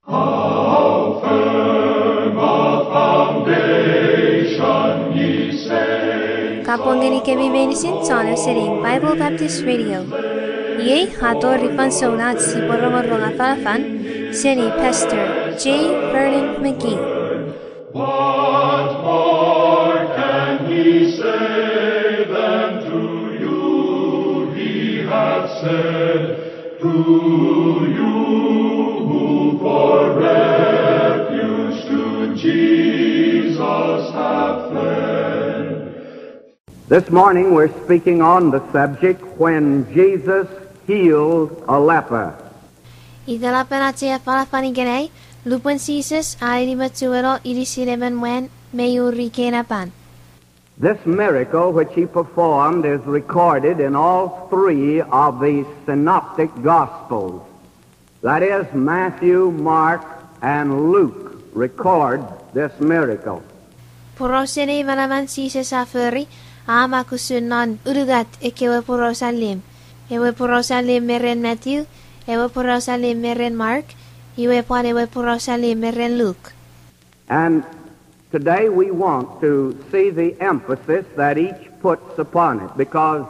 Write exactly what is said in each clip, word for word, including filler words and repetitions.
How firm a foundation ye say. Kapong ngenikemi meinisin chon ausening Bible Baptist Radio. Iei a tori fansoun ach sipwe rongorong afanafan seni Pastor J. Vernon McGee. What more can he say than to you he hath said? To you who for refuge to Jesus have fled. This morning we're speaking on the subject when Jesus healed a leper. Itelapen ach ei afanafan ikenai, lupwen Jises a enimatueno inisin emon mwan mi uri keinapan. This miracle which he performed is recorded in all three of the synoptic gospels. That is, Matthew, Mark, and Luke record this miracle. Porausen ei manaman Jises a fori a mak usun non unungat ekkewe poraus allim. Ewe poraus allim me ren Matthew, ewe poraus allim me ren Mark, iwe pwan ewe poraus allim me ren Luke. And today we want to see the emphasis that each puts upon it, because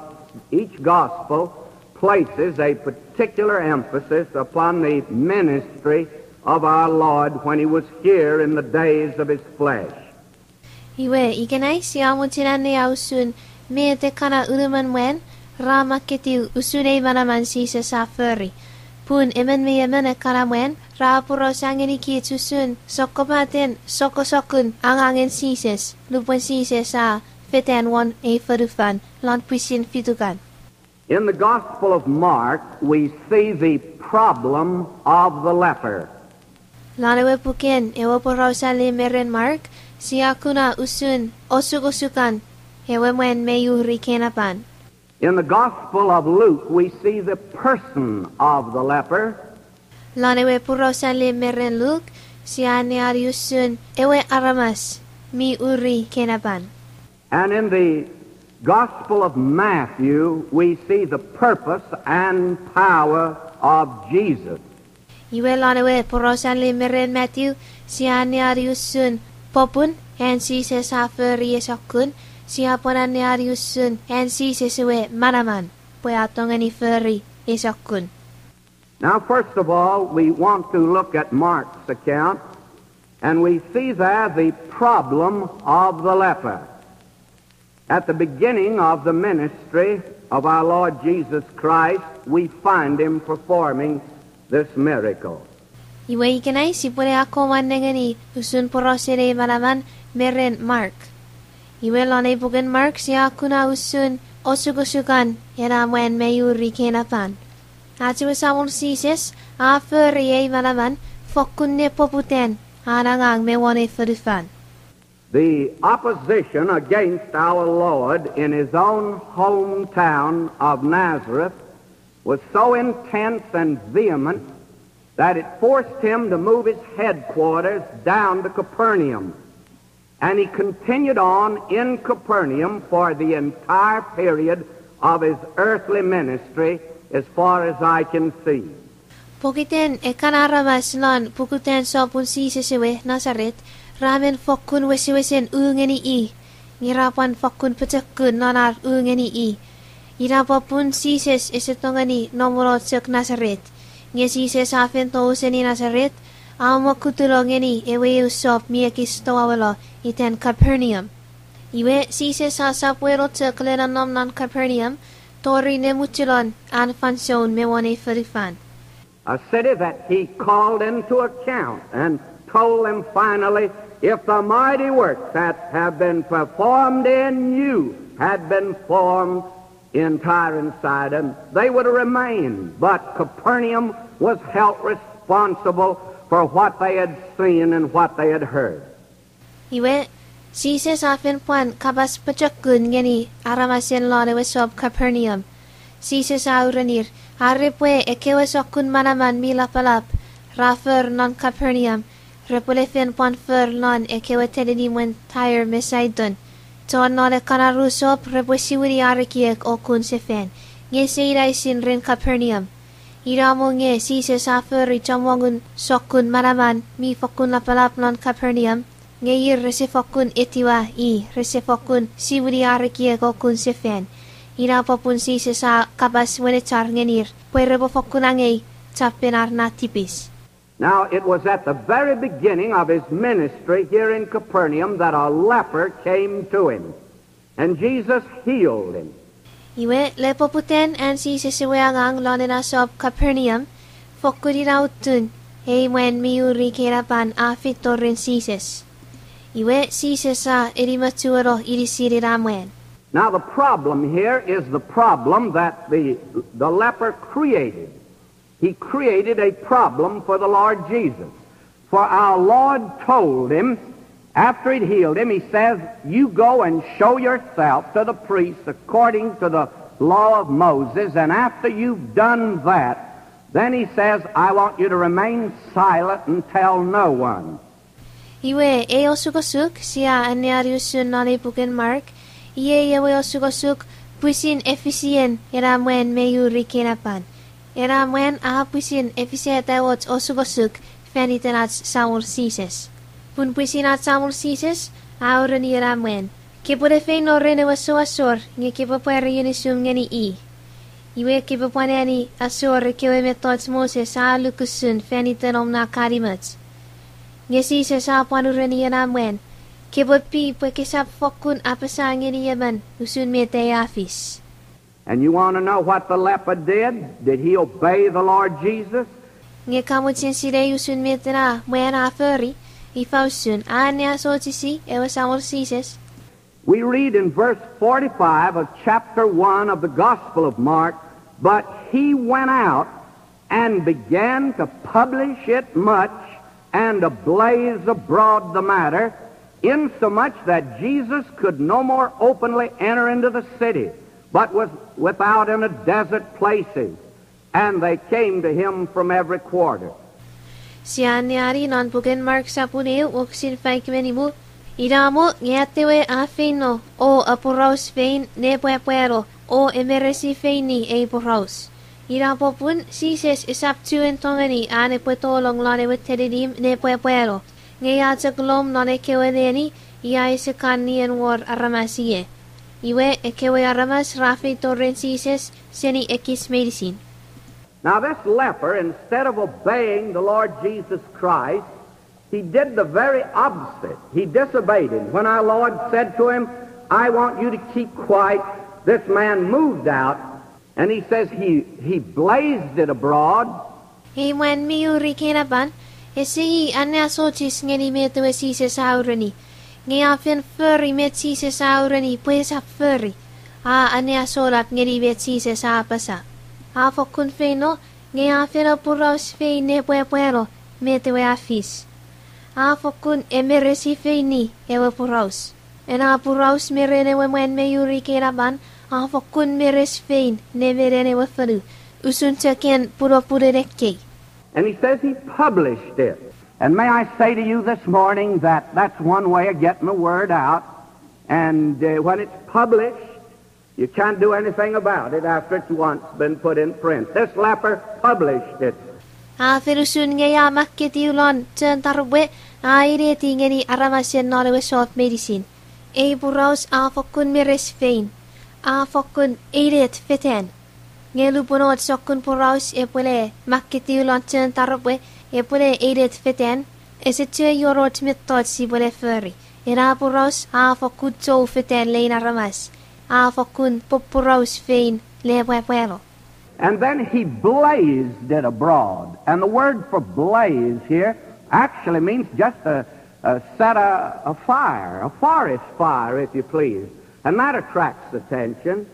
each gospel places a particular emphasis upon the ministry of our Lord when he was here in the days of his flesh. Iwe, ikenai sia mochen anneani usun met ekkana unumon mwan ra makketiw usun ei manaman Jises a fori. Pun emon me emon ekkana mwan ra aporausa ngenikich usun sokkopaten sokkosokkun angangen Jises lupwen Jises a fetan won ei fonufan lon pwisin fitukan. In the Gospel of Mark, we see the problem of the leper. Lon ewe puken ewe poraus allim me ren Mark, sia kuna usun osukosukan ewe mwan mi uri keinapan. In the Gospel of Luke, we see the person of the leper. Lon ewe poraus allim me ren Luke, sia anneani usun ewe aramas mi uri keinapan. And in the Gospel of Matthew, we see the purpose and power of Jesus. Iwe lon ewe poraus allim me ren Matthew, sia anneani usun popun an Jises a fori ei sokkun, sia pwan anneani usun an Jises ewe manaman pwe a tongeni fori ei sokkun. Now, first of all, we want to look at Mark's account, and we see there the problem of the leper. At the beginning of the ministry of our Lord Jesus Christ, we find him performing this miracle. Iwe ikenai sipwene akkomwan nengeni usun porausen ei manaman me ren Mark. Iwe lon ei puken Mark sia kuna usun osukosukan ena mwan mi uri keinapan. Ach ewe Samon Jises a fori ei manaman fokkun nepoputan an angang me won ei fonufan. The opposition against our Lord in his own hometown of Nazareth was so intense and vehement that it forced him to move his headquarters down to Capernaum. And he continued on in Capernaum for the entire period of his earthly ministry, as far as I can see. Pokiten ekkan aramas lon pukutan sopun Jises ewe Nasaret ra men fokkun wesewesen u ngeni i, nge ra pwan fokkun pochokun non ar u ngeni i. Ina popun Jises ese tongeni nomono chok Nasaret. Nge Jises a fen tou seni Nasaret, a mokutuno ngeni ewe eu sop mi ekis touaulo itan Capernaum. Iwe Jises a sopweno chok le nonnom non Capernaum tori nemuchulon an fansoun me won ei fonufan. A city that he called into account and told them finally, if the mighty works that have been performed in you had been performed in Tyre and Sidon, they would have remained. But Capernaum was held responsible for what they had seen and what they had heard. Iwe, Jises a fen pwan kapas pochokun ngeni aramasen lon ewe sop Capernaum. Jises a urenir, are pwe ekkewe sokkun manaman mi lapalap ra for non Capernaum, repwene fen pwan for non ekkewe teninimwen Tyre me Sidon. Chon non ekkana ru sop repwe siwini ar ekiek o kun sefan, nge ese ina isin ren Capernaum. Ina mo nge Jises a fori chommongun sokkun manaman mi fokkun lapalap non Capernaum, nge ir rese fokkun etiwa i, rese fokkun siwini ar ekiek o kun sefan. Ina popun Jises a kapas wenechar ngenir pwe repwe fokkun angei chapen ar na tipis. Now, it was at the very beginning of his ministry here in Capernaum that a leper came to him, and Jesus healed him. Iwe, le poputan an Jises ewe angang lon ena sop Capernaum, fokkun ina utun ei mwan mi uri keinapan a feito ren Jises. Iwe, Jises a enimochueno inisin ena mwan. Now, the problem here is the problem that the, the leper created. He created a problem for the Lord Jesus. For our Lord told him, after he'd healed him, he says, "You go and show yourself to the priests according to the law of Moses, and after you've done that, then," he says, "I want you to remain silent and tell no one." Iwe, ei osukosuk sia anneani usun non ei puken Mark, iei ewe osukosuk pwisin efisien ena mwan mi uri keinapan. Ena mwan a pwisin efisata och osukosuk fan iten ach Samol Jises. Pun pwisin ach Samol Jises a ureni ena mwan, kepwe ne feino ren ewe souasor nge kepwe pwari inisum ngeni i. Iwe kepwe pwan ani asor ekkewe mettoch Moses a alluk usun fan iten om na kanimoch. Nge Jises a pwan ureni ena mwan, kepwe pi pwe kesap fokkun apasa ngeni emon usun met ei a fis. And you want to know what the leper did? Did he obey the Lord Jesus? Nge ka mochen sinei usun met ena mwan a fori, ifa usun, a anneasochisi ewe Samol Jises? We read in verse forty-five of chapter one of the Gospel of Mark, "But he went out and began to publish it much and to blaze abroad the matter, insomuch that Jesus could no more openly enter into the city, but was without in a desert places." And they came to him from every quarter. Sia anneani non puken Mark sopun eu wokisin faik me nimu, ina mo nge atewe a feino o aporaus fein ne pwapwano o emeresifeini ei poraus. Ina popun Jises esap chuen tongeni an epwe tolong lon ewe teninim ne pwapwano, nge a chok lom non ekkewe neni ia ese kan nien wor aramas ie. Iwe ekkewe aramas ra feito ren Jises seni ekis meinisin. Now, this leper, instead of obeying the Lord Jesus Christ, he did the very opposite. He disobeyed him. When our Lord said to him, "I want you to keep quiet," this man moved out, and he says he, he blazed it abroad. Ei mwan mi uri keinapan, ese i anneasochis ngeni met ewe Jises a ureni. Nge a fen fori met Jises a ureni pwe esap fori. A anneasonap ngeni met Jises a apasa. A fokkun feino, nge a fen aporaus fein ne pwapwano met ewe a fis. A fokkun emeresifeini ewe poraus. Ena poraus me ren ewe mwan mi uri keinapan a fokkun meres fein ne menen ewe fonu, usun chok en punopunen ekkei. And he says he published it. And may I say to you this morning that that's one way of getting the word out. And uh, when it's published, you can't do anything about it after it's once been put in print. This leper published it. A fen usun nge a makketiw lon chon taropwe, a ineti ngeni aramasen non ewe sop meinisin. Ei poraus a fokkun meres fein. A fokkun einet fetan. Nge lupwen och sokkun poraus epwene makketiw lon chon taropwe, epwene einet fetan, ese chuen wor och mettoch sipwene fori. Ena poraus a fokkun chou fetan lein aramas. A fokkun poporaus fein ne pwapwano. And then he blazed it abroad. And the word for blaze here actually means just a, a set a, a fire, a forest fire, if you please. And that attracts attention.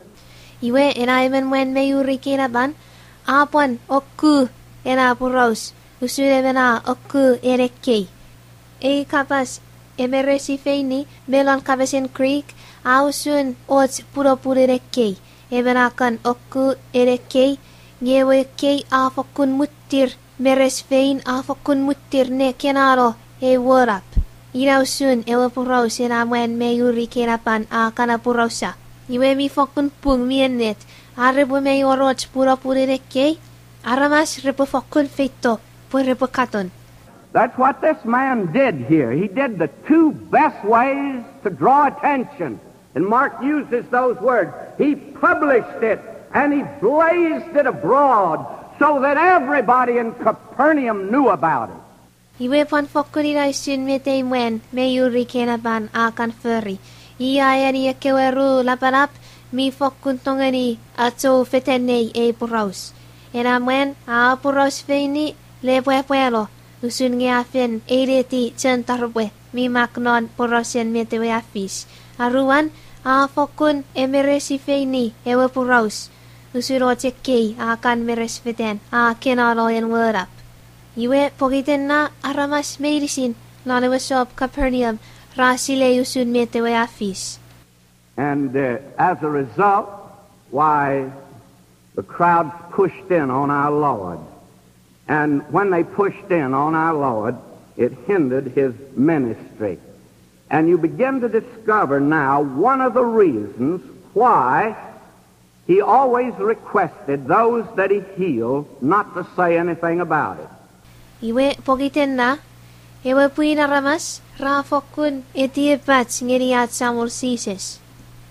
Iwe ena emon mwan mi uri keinapan, a pwan okku ena poraus, usun emon a okku en ekkei. Ei kapas emeresifeini me lon kapasen Greek a usun och punopunen ekkei. Emon a kan okku en ekkei, nge ewe ekkei a fokkun mwittir meres fein, a fokkun mwittir ne kenano ei wonap. Ina usun ewe poraus ena mwan mi uri keinapan a kan aporausa. Iwe mi fokkun pung mi ennet, are pwe mi wor och punopunen ekkei, Aramas repwe fokkun feito pwe repwe katon. That's what this man did here. He did the two best ways to draw attention. And Mark uses those words. He published it and he blazed it abroad so that everybody in Capernaum knew about it. Iwe pwan fokkun ina usun met ei mwan mi uri keinapan a kan fori. I a ani ekkewe ru lapalap mi fokkun tongeni achoufetanei ei poraus. Ena mwan a poraus feini le pwapwalo, usun nge a fen eineti chon taropwe mi mak non porausen met ewe a fis. Aruan, a fokkun emeresi feini ewe poraus, usun och ekkei a kan meres fetan a kenano en wonap. Iwe pokiten na aramas meinisin non ewe sop Capernaum ra silei usun met ewe a fis. And uh, as a result, why, the crowds pushed in on our Lord. And when they pushed in on our Lord, it hindered his ministry. And you begin to discover now one of the reasons why he always requested those that he healed not to say anything about it. Iwe pokiten na, ewe pwin aramas ra fokkun etiepach ngeni ach Samol Jises.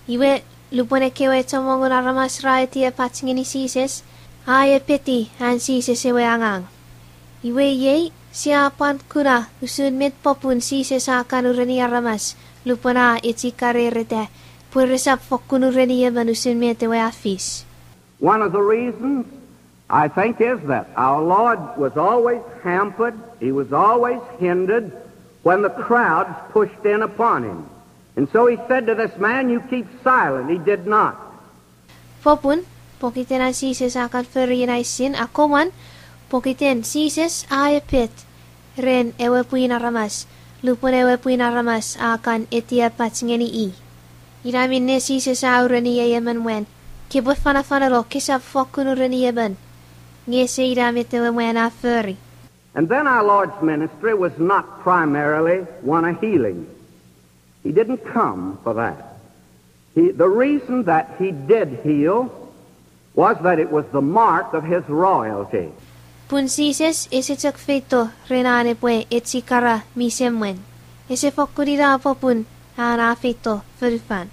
Iwe, lupwen ekkewe chommongun aramas ra etiepach ngeni Jises, a epeti an Jises ewe angang. Iwe iei sia pwan kuna usun met popun Jises a kan ureni aramas lupwen a echikarereta pwe resap fokkun ureni emon usun met ewe a fis. One of the reasons, I think, is that our Lord was always hampered, he was always hindered when the crowds pushed in upon him. And so he said to this man, You keep silent. He did not. Popun, pokiten an Jises a kan fori ena isin, akkomwan, pokiten Jises a epet ren ewe pwin aramas lupwen ewe pwin aramas a kan etiepach ngeni i. Ina minne Jises a ureni ei emon mwan, Kepwe fanafaneno, kesap fokkun ureni emon. Nge ese ina met ewe mwan a fori. And then our Lord's ministry was not primarily one of healing. He didn't come for that. He, the reason that he did heal was that it was the mark of his royalty. Pun Jises ese chok feito ren an epwe echikara mi semwen. Ese fokkun ina popun an a feito fonufan.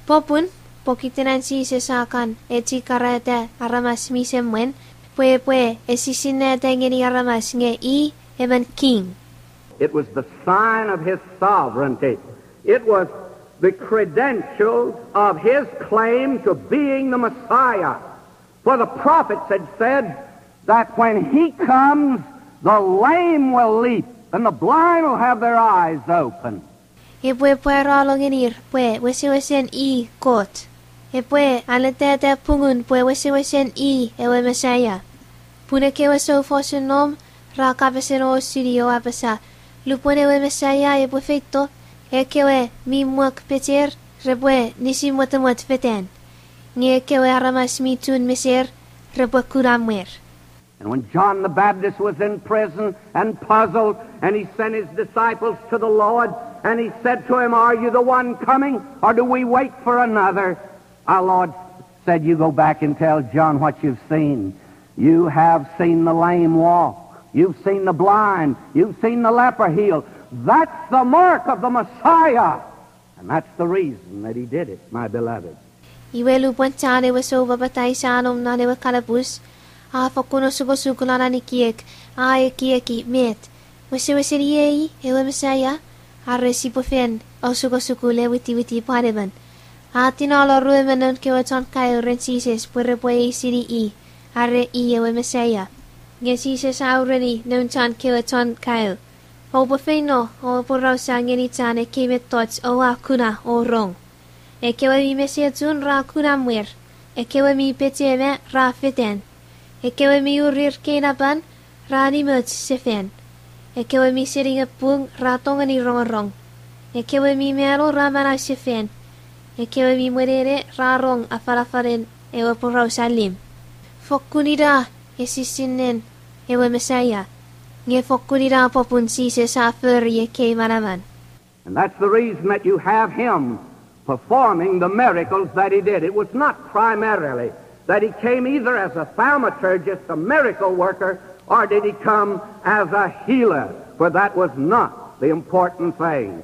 Popun, pokiten an Jises a kan echikarata aramas mi semwen, pwe epwe esisinnata ngeni aramas nge i emon king. It was the sign of his sovereignty. It was the credentials of his claim to being the Messiah. For the prophets had said that when he comes, the lame will leap and the blind will have their eyes opened. Epwe pwarano ngenir pwe wesewesen i Kot. Epwe annetata pungun pwe wesewesen i ewe Mesaia. Pun ekkewe soufosun nom ra kapasen osuni o apasa, lupwen ewe Mesaia epwe feito, ekkewe mi mwok pecher repwe nisimwotomwot fetan, nge ekkewe aramas mi chun meser repwe kuna mwer. And when John the Baptist was in prison and puzzled, and he sent his disciples to the Lord, and he said to him, Are you the one coming, or do we wait for another? Our Lord said, You go back and tell John what you've seen. You have seen the lame walk. You've seen the blind. You've seen the leper healed. That's the mark of the Messiah. And that's the reason that he did it, my beloved. Iwe lupwen John ewe soupapatais a nom non ewe kanapus, a fokkun osukosuk non an ekiek, a ekieki met, wesewesen iei ewe Mesaia, are sipwe fen osukosuk le witiwiti pwan emon. A tinano ruemon noun kewe chon kaeo ren Jises pwe repwe eisini i, are i ewe Mesaia. Nge Jises a ureni noun John kewe chon kaeo, Oupwe feino o aporausa ngeni John ekkei mettoch oua kuna o rong. Ekkewe mi mesechun ra kuna mwer, ekkewe mi pechema ra fetan, ekkewe mi urir keinapan ra nimoch sefan, ekkewe mi seningepung ra tongeni rongorong, ekkewe mi mano ra manau sefan, ekkewe mi mwenene ra rong afanafanen ewe poraus allim. Fokkun ina esisinnen ewe Mesaia, nge fokkun ina popun Jises a fori ekkei manaman. And that's the reason that you have him performing the miracles that he did. It was not primarily that he came either as a thaumaturgist, a miracle worker, or did he come as a healer, for that was not the important thing.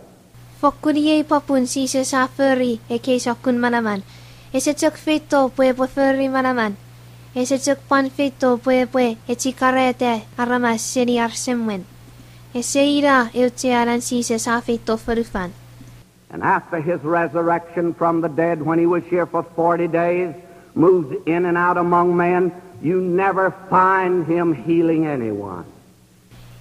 Fokkun iei popun Jises a fori ekkei sokkun manaman. Ese chok feito pwe epwe fori manaman. Ese chok pwan feito pwe epwe echikarata aramas seni ar semwen. Ese ina auchean an Jises a feito fonufan. And after his resurrection from the dead, when he was here for forty days, moved in and out among men, you never find him healing anyone.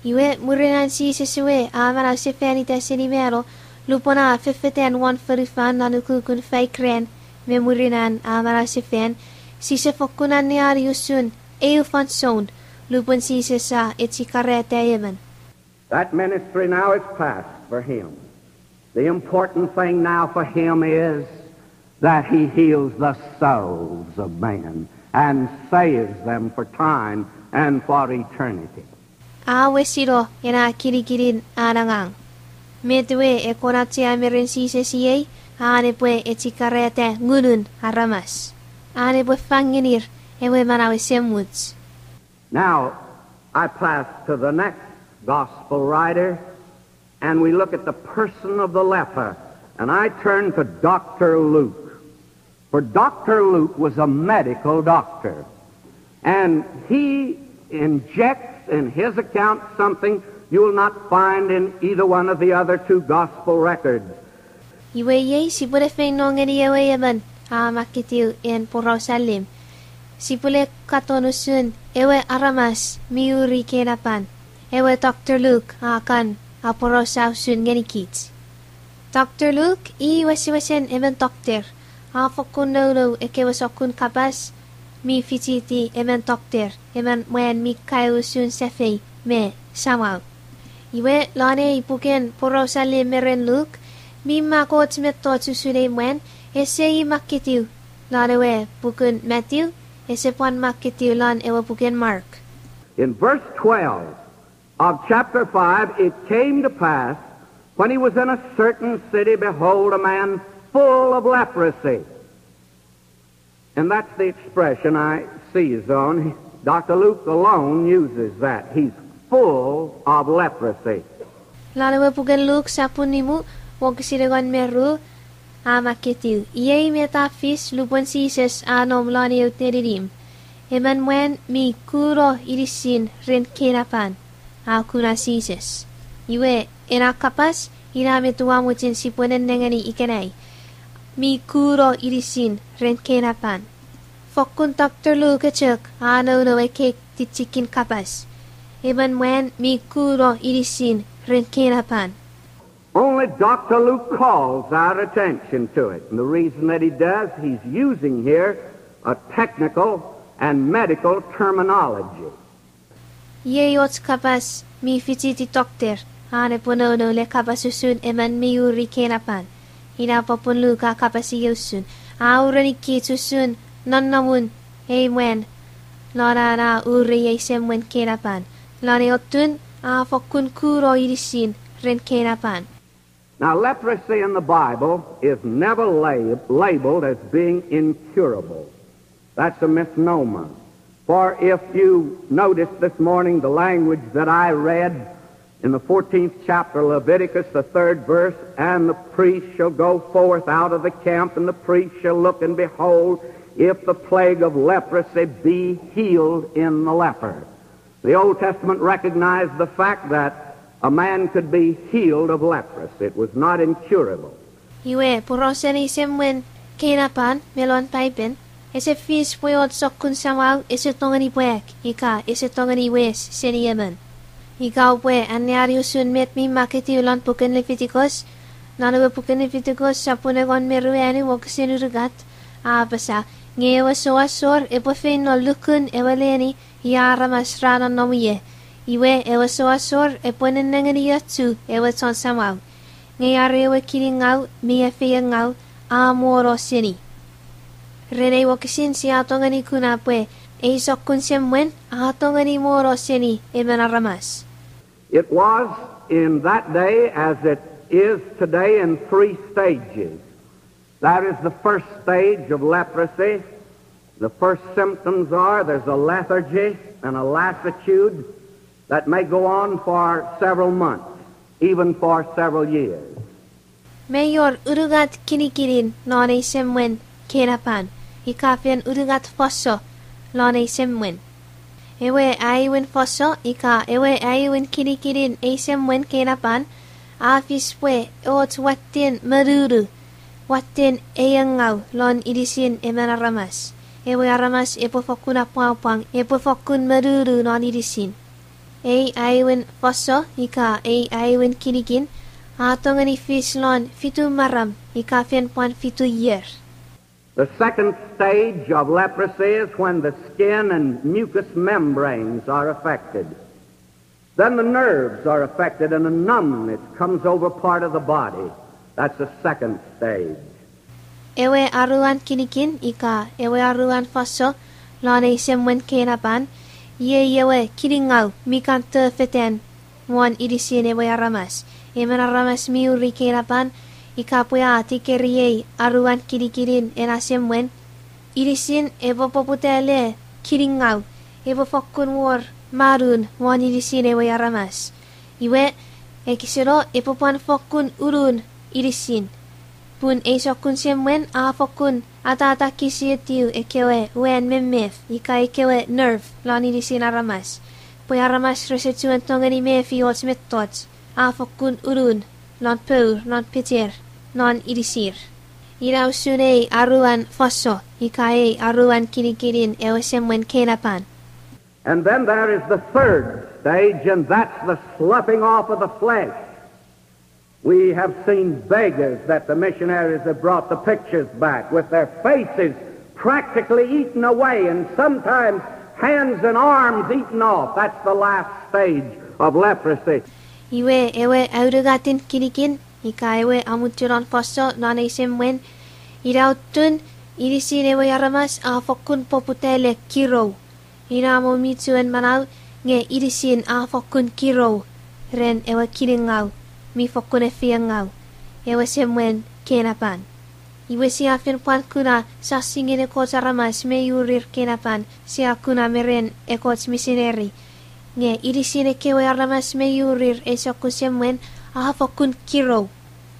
Iwe, mwirin an Jises ewe a manau sefan ita seni mano, lupwen a fefetan won fonufan non ukukun faik ran, me mwirin an a manau sefan, sise fokkun anneani usun eu fansoun lupwen Jises a echikarata emon. That ministry now is past for him. The important thing now for him is that he heals the souls of man and saves them for time and for eternity. A wesino ena kinikinin an angang. Met ewe e kon auchea me ren Jises iei, an epwe echikarata ngunun aramas. An epwe fangenir ewe manau esemuch. Now, I pass to the next gospel writer, and we look at the person of the leper, and I turn to Doctor Luke. For Doctor Luke was a medical doctor, and he injects in his account something you will not find in either one of the other two gospel records. Iwe iei sipwene feino ngeni ewe emon a makketiw en poraus allim. Sipwene katon usun ewe aramas mi uri keinapan, ewe Doctor Luke a kan aporausa usun ngenikich. Doctor Luke i wesewesen emon tokter, a fokkun nounou ekkewe sokkun kapas mi fichiti emon tokter, emon mwan mi kaeo usun safei me samau. Iwe, lon ei puken poraus allim me ren Luke, mi mak och mettoch usun ei mwan, ese i makketiw lon ewe puken Matthew, ese pwan makketiw lon ewe puken Mark. In verse twelve of chapter five, it came to pass, when he was in a certain city, behold, a man full of leprosy. And that's the expression I seize on. Doctor Luke alone uses that. He's full of leprosy. Lon ewe puken Luke sapun nimu, wokisin engon me ru, a makketiw: Iei met a fis lupwen Jises a nom lon eu teninim. Emon mwan mi kuno inisin ren keinapan a kuna Jises. Iwe, ena kapas ina met ua mochen sipwe nennengeni ikenai. Mi kuno inisin ren keinapan. Fokkun Doctor Luke chok a nounou ekkei tichikin kapas. Emon mwan mi kuno inisin ren keinapan. Only Doctor Luke calls our attention to it. And the reason that he does, he's using here a technical and medical terminology. Iei och kapas mi fichiti tokter an epwe nounou le kapas usun emon mi uri keinapan. Ina popun Luke a kapas iei usun, a urenikich usun nonnomun ei mwan lon an a uri ei semwen keinapan. Lon ei otun, a fokkun kuno inisin ren keinapan. Now, leprosy in the Bible is never lab- labeled as being incurable. That's a misnomer. For if you notice this morning the language that I read in the fourteenth chapter of Leviticus, the third verse, and the priest shall go forth out of the camp, and the priest shall look, and behold, if the plague of leprosy be healed in the leper. The Old Testament recognized the fact that a man could be healed of leprosy. It was not incurable. Iwe, porausen ei semwen keinapan me lon Paipen, ese fis pwe och sokkun samau ese tongeni pwak ika ese tongeni wes seni emon. Ika oupwe anneani usun met mi makketiw lon puken Leviticus, lon ewe puken Leviticus sapun engon me ruanu wokisin unungat, a apasa, nge ewe souasor epwe feino lukun ewe leni ia aramas ra nonnom ie. Iwe, ewe souasor epwe nennengeni ochu ewe chon samau. Nge are ewe kiningau mi efeiengau a mono seni. Ren ei wokisin sia tongeni kuna pwe ei sokkun semwen a tongeni mono seni emon aramas. It was in that day as it is today in three stages. That is the first stage of leprosy, The first symptoms are there's a lethargy and a lassitude that may go on for several months, even for several years. Mei wor unungat kinikinin non ei semwen keinapan, ika fen unungat fosso non ei semwen. Ewe aewin fosso ika ewe aewin kinikinin ei semwen keinapan a fis pwe och watten monunu, watten eiengau lon inisin emon aramas. Ewe aramas epwe fokkun apwangapwang, epwe fokkun monunu non inisin. Ei aewin fosso ika ei aewin kinikin a tongeni fis lon fitu maram ika fen pwan fitu ier. The second stage of leprosy is when the skin and mucous membranes are affected. Then the nerves are affected and a numbness comes over part of the body. That's the second stage. Ewe aruan kinikin ika ewe aruan fosso lon ei semwen keinapan, iei ewe kiningau mi kan tofetan won inisin ewe aramas. Emon aramas mi uri keinapan, ika pwe a tikeri ei aruan kinikinin ena semwen, inisin epwe poputa le kiningau, epwe fokkun wor manun won inisin ewe aramas. Iwe, ekiseno epwe pwan fokkun unun inisin. Pun ei sokkun semwen a fokkun atatakisitiw ekkewe wan memef ika ekkewe nerve lon inisin aramas, pwe aramas rese chuen tongeni mefi och mettoch, a fokkun unun lon pour, lon pecher, non inisir. Ina usun ei aruan fosso ika ei aruan kinikinin ewe semwen keinapan. And then there is the third stage, and that's the sloughing off of the flesh. We have seen beggars that the missionaries have brought the pictures back with their faces practically eaten away and sometimes hands and arms eaten off. That's the last stage of leprosy. Iwe ewe aunungatin kinikin ika ewe amuchunon fosso non ei semwen, ina usun inisin ewe aramas a fokkun poputa le kirou. Ina mo mi chuen manau, nge inisin a fokkun kirou ren ewe kiningau mi fokkun efeiengau, ewe semwen keinapan. Iwe sia fen pwan kuna sasingen ekkoch aramas mei urir keinapan, sia kuna me ren ekkoch misineri. Nge inisin ekkewe aramas mei urir ei sokkun semwen a fokkun kirou.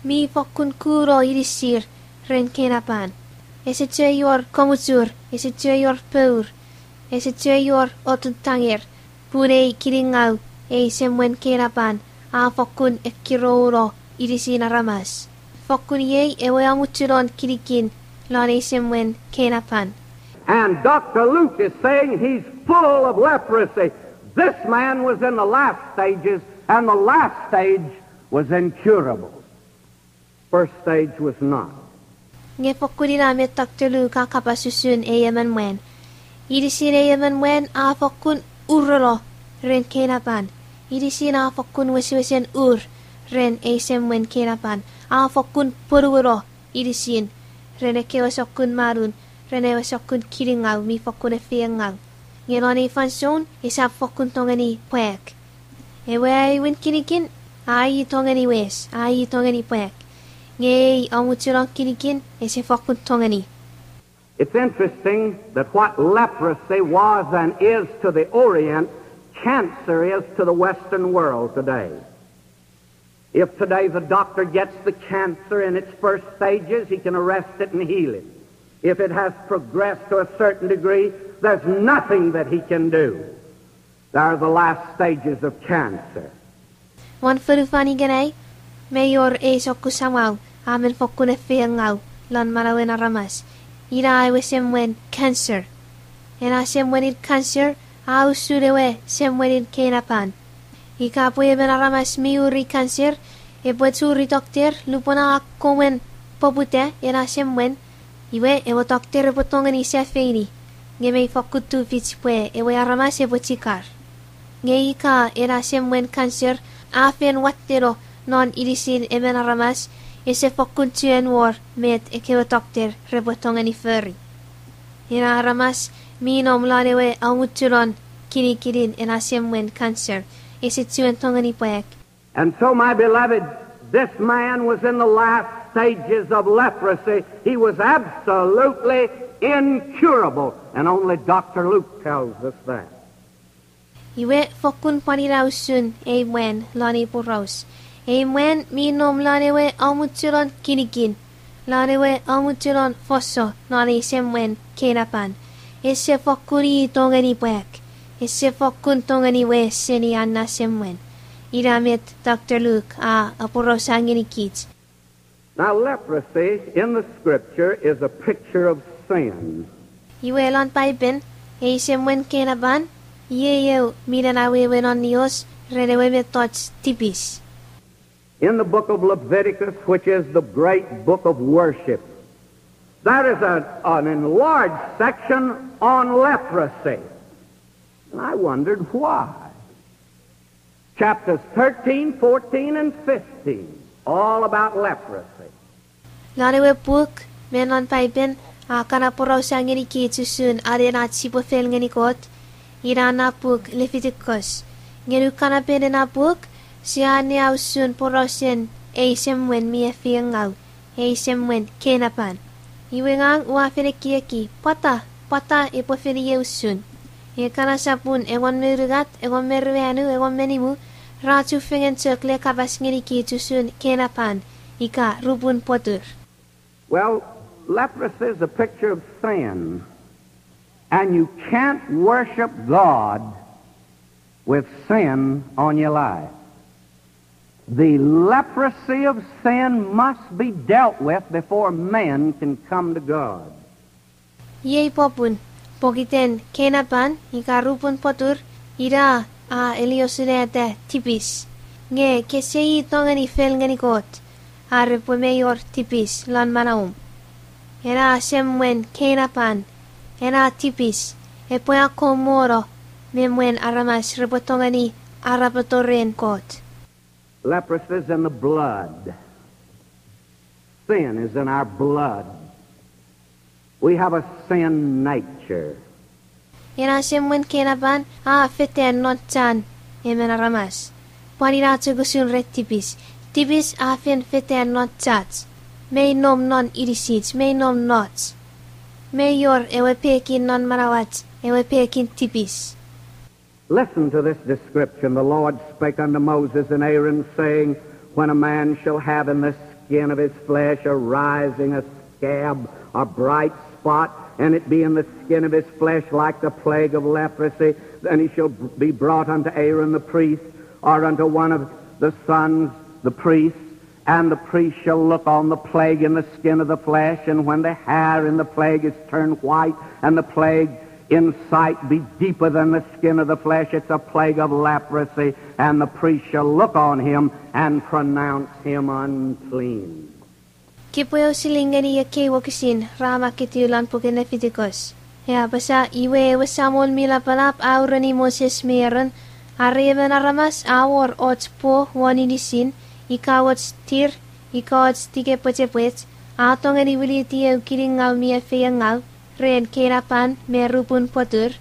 Mi fokkun kuno inisir ren keinapan. Ese chuen wor komuchur, ese chuen wor pour, ese chuen wor otun tanger, pun ei kiningau, ei semwen keinapan, a fokkun ekkirouno inisin aramas. Fokkun iei ewe amuchunon kinikin lon ei semwen keinapan. And Doctor Luke is saying he's full of leprosy. This man was in the last stages, and the last stage was incurable. First stage was not. Nge fokkun ina met Doctor Luke a kapas usun ei emon mwan. Inisin ei emon mwan a fokkun urono ren keinapan. Inisin a fokkun wesewesen ur ren ei semwen keinapan. A fokkun ponueno inisin ren ekkewe sokkun manun, ren ewe sokkun kiningau mi fokkun efeiengau. Nge non ei fansoun esap fokkun tongeni pwak. Ewe aewin kinikin a i tongeni wes, a i tongeni pwak. Nge ei amuchunon kinikin ese fokkun tongeni. It's interesting that what leprosy was and is to the Orient, cancer is to the Western world today. If today the doctor gets the cancer in its first stages, he can arrest it and heal it. If it has progressed to a certain degree, there's nothing that he can do. There are the last stages of cancer. Won fonufan ikenai, mei wor ei sokkun samau a men fokkun efeiengau lon manauen aramas. Ina ewe semwen cancer. Ena semwenin cancer a usun ewe semwenin keinapan. Ika pwe emon aramas mi uri cancer epwe churi tokter lupwen a akkomwen poputa ena semwen, iwe ewe tokter epwe tongeni safeini, nge mei fokkun tufich pwe ewe aramas epwe chikar. Nge ika ena semwen cancer a fen watteno non inisin emon aramas, ese fokkun chuen wor met ekkewe tokter repwe tongeni fori. Ena aramas mi nom lon ewe amuchunon kinikinin ena semwen cancer, ese chuen tongeni pwak. And so, my beloved, this man was in the last stages of leprosy. He was absolutely incurable. And only Doctor Luke tells us that. Iwe fokkun pwan ina usun ei mwan lon ei poraus. Ei mwan mi nom lon ewe amuchunon kinikin, lon ewe amuchunon fosso non ei semwen keinapan. Ese fokkun i tongeni pwak. Ese fokkun tongeni wes seni an na semwen. Ina met Doctor Luke a aporausa ngenikich. Now, leprosy in the scripture is a picture of sin. Iwe lon Paipen, ei semwen keinapan, iei eu minen awewe non nios ren ewe mettoch tipis. In the book of Leviticus, which is the great book of worship, there is a, an enlarged section on leprosy. And I wondered why. Chapters thirteen, fourteen, and fifteen, all about leprosy. Lon ewe puk me non Paipen a kan aporausa ngenikich usun anen ach sipwe fel ngeni Kot, ina na puk Leviticus. Nge nukanapen ena puk, sia anea usun porausen ei semwen mi efeiengau, ei semwen keinapan. Iwe ngang ua fen ekieki, pwata, pwata epwe fen iei usun. Ekkana sapun engon me unungat, engon me ruanu, engon me nimu, ra chufengen chok le kapas ngenikich usun keinapan, ika rupun pwotur. Well, leprosy is a picture of sin, and you can't worship God with sin on your life. The leprosy of sin must be dealt with before man can come to God. Iei popun, pokiten keinapan ika rupun pwotur, ina a eliosuneta tipis. Nge kese i tongeni fel ngeni Kot, are pwe mei wor tipis lon manauom. Ena semwen keinapan, ena tipis, epwe akkomono me mwen aramas repwe tongeni arapoto ren Kot. Leprosy is in the blood. Sin is in our blood. We have a sin nature. Ena semwen keinapan a fetan non chan emon aramas. Pwan ina chok usun ren tipis. Tipis a fen fetan non chach. Mei nom non inisich, mei nom noch. Mei wor ewe pekin non manauach, ewe pekin tipis. Listen to this description. The Lord spake unto Moses and Aaron, saying, When a man shall have in the skin of his flesh a rising, a scab, a bright spot, and it be in the skin of his flesh like the plague of leprosy, then he shall be brought unto Aaron the priest, or unto one of the sons, the priests, and the priest shall look on the plague in the skin of the flesh, and when the hair in the plague is turned white, and the plague in sight be deeper than the skin of the flesh, it's a plague of leprosy, and the priest shall look on him and pronounce him unclean. Kipwe osili ngeni ekkei wokisin ra makketiw lon puken Leviticus. E apasa, iwe ewe Samol mi lapalap a ureni Moses me Aaron, are emon aramas a wor och po won inisin, ika och tir, ika och tike pwechepwech, a tongeni winiti eu kiningau mi efeiengau, ren keinapan me rupun pwotur,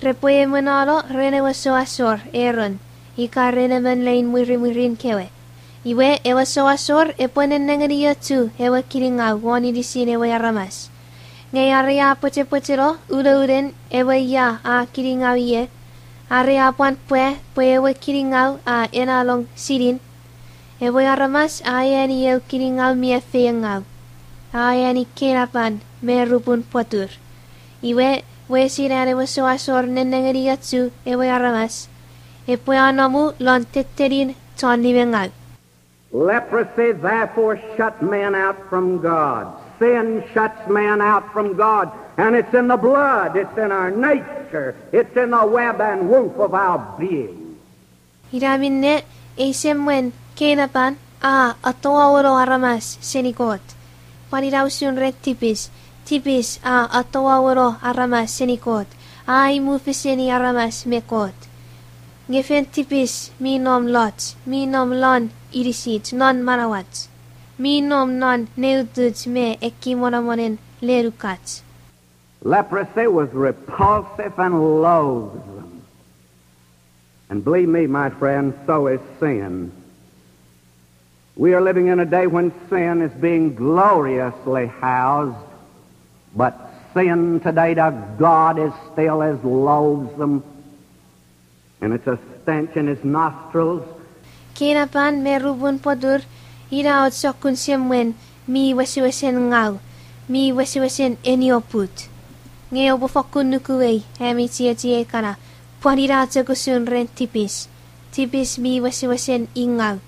repwe emwenano ren ewe souasor Aaron, ika ren emon lein mwirimwirin kewe. Iwe ewe souasor epwe nennengeni ochu ewe kiningau won inisin ewe aramas. Nge are a pwechepwecheno unounen ewe ia a kiningau ie, are a pwan pwa pwe ewe kiningau a ena long sinin, ewe aramas a eani eu kiningau mi efeiengau, a eani keinapan me rupun pwotur. Iwe, wesin an ewe souasor nennengeni ochu ewe aramas, epwe anomu lon tettenin chon nimengau. Leprosy therefore shuts man out from God. Sin shuts man out from God. And it's in the blood, it's in our nature, it's in the web and woof of our being. Ina minne, ei semwen keinapan a atowauono aramas seni Kot. Pwan ina usun ren tipis, tipis a atowauono aramas seni Kot, a imufeseni aramas me Kot. Nge fen tipis mi nom loch, mi nom lon inisich, non manauach, mi nom non neutuch me ekimwonomonen lenukach. Leprosy was repulsive and loathsome. And believe me, my friend, so is sin. We are living in a day when sin is being gloriously housed, but Sin today to God is still as loathsome, and it's a stench in his nostrils. Keinapan me rupun potur, ina och sokkun semwen mi wesewesen ngau, mi wesewesen enioput. Nge oupwe fokkun nukuei, ami chiechiei kana, pwan ina chok usun ren tipis. Tipis mi wesewesen ingau.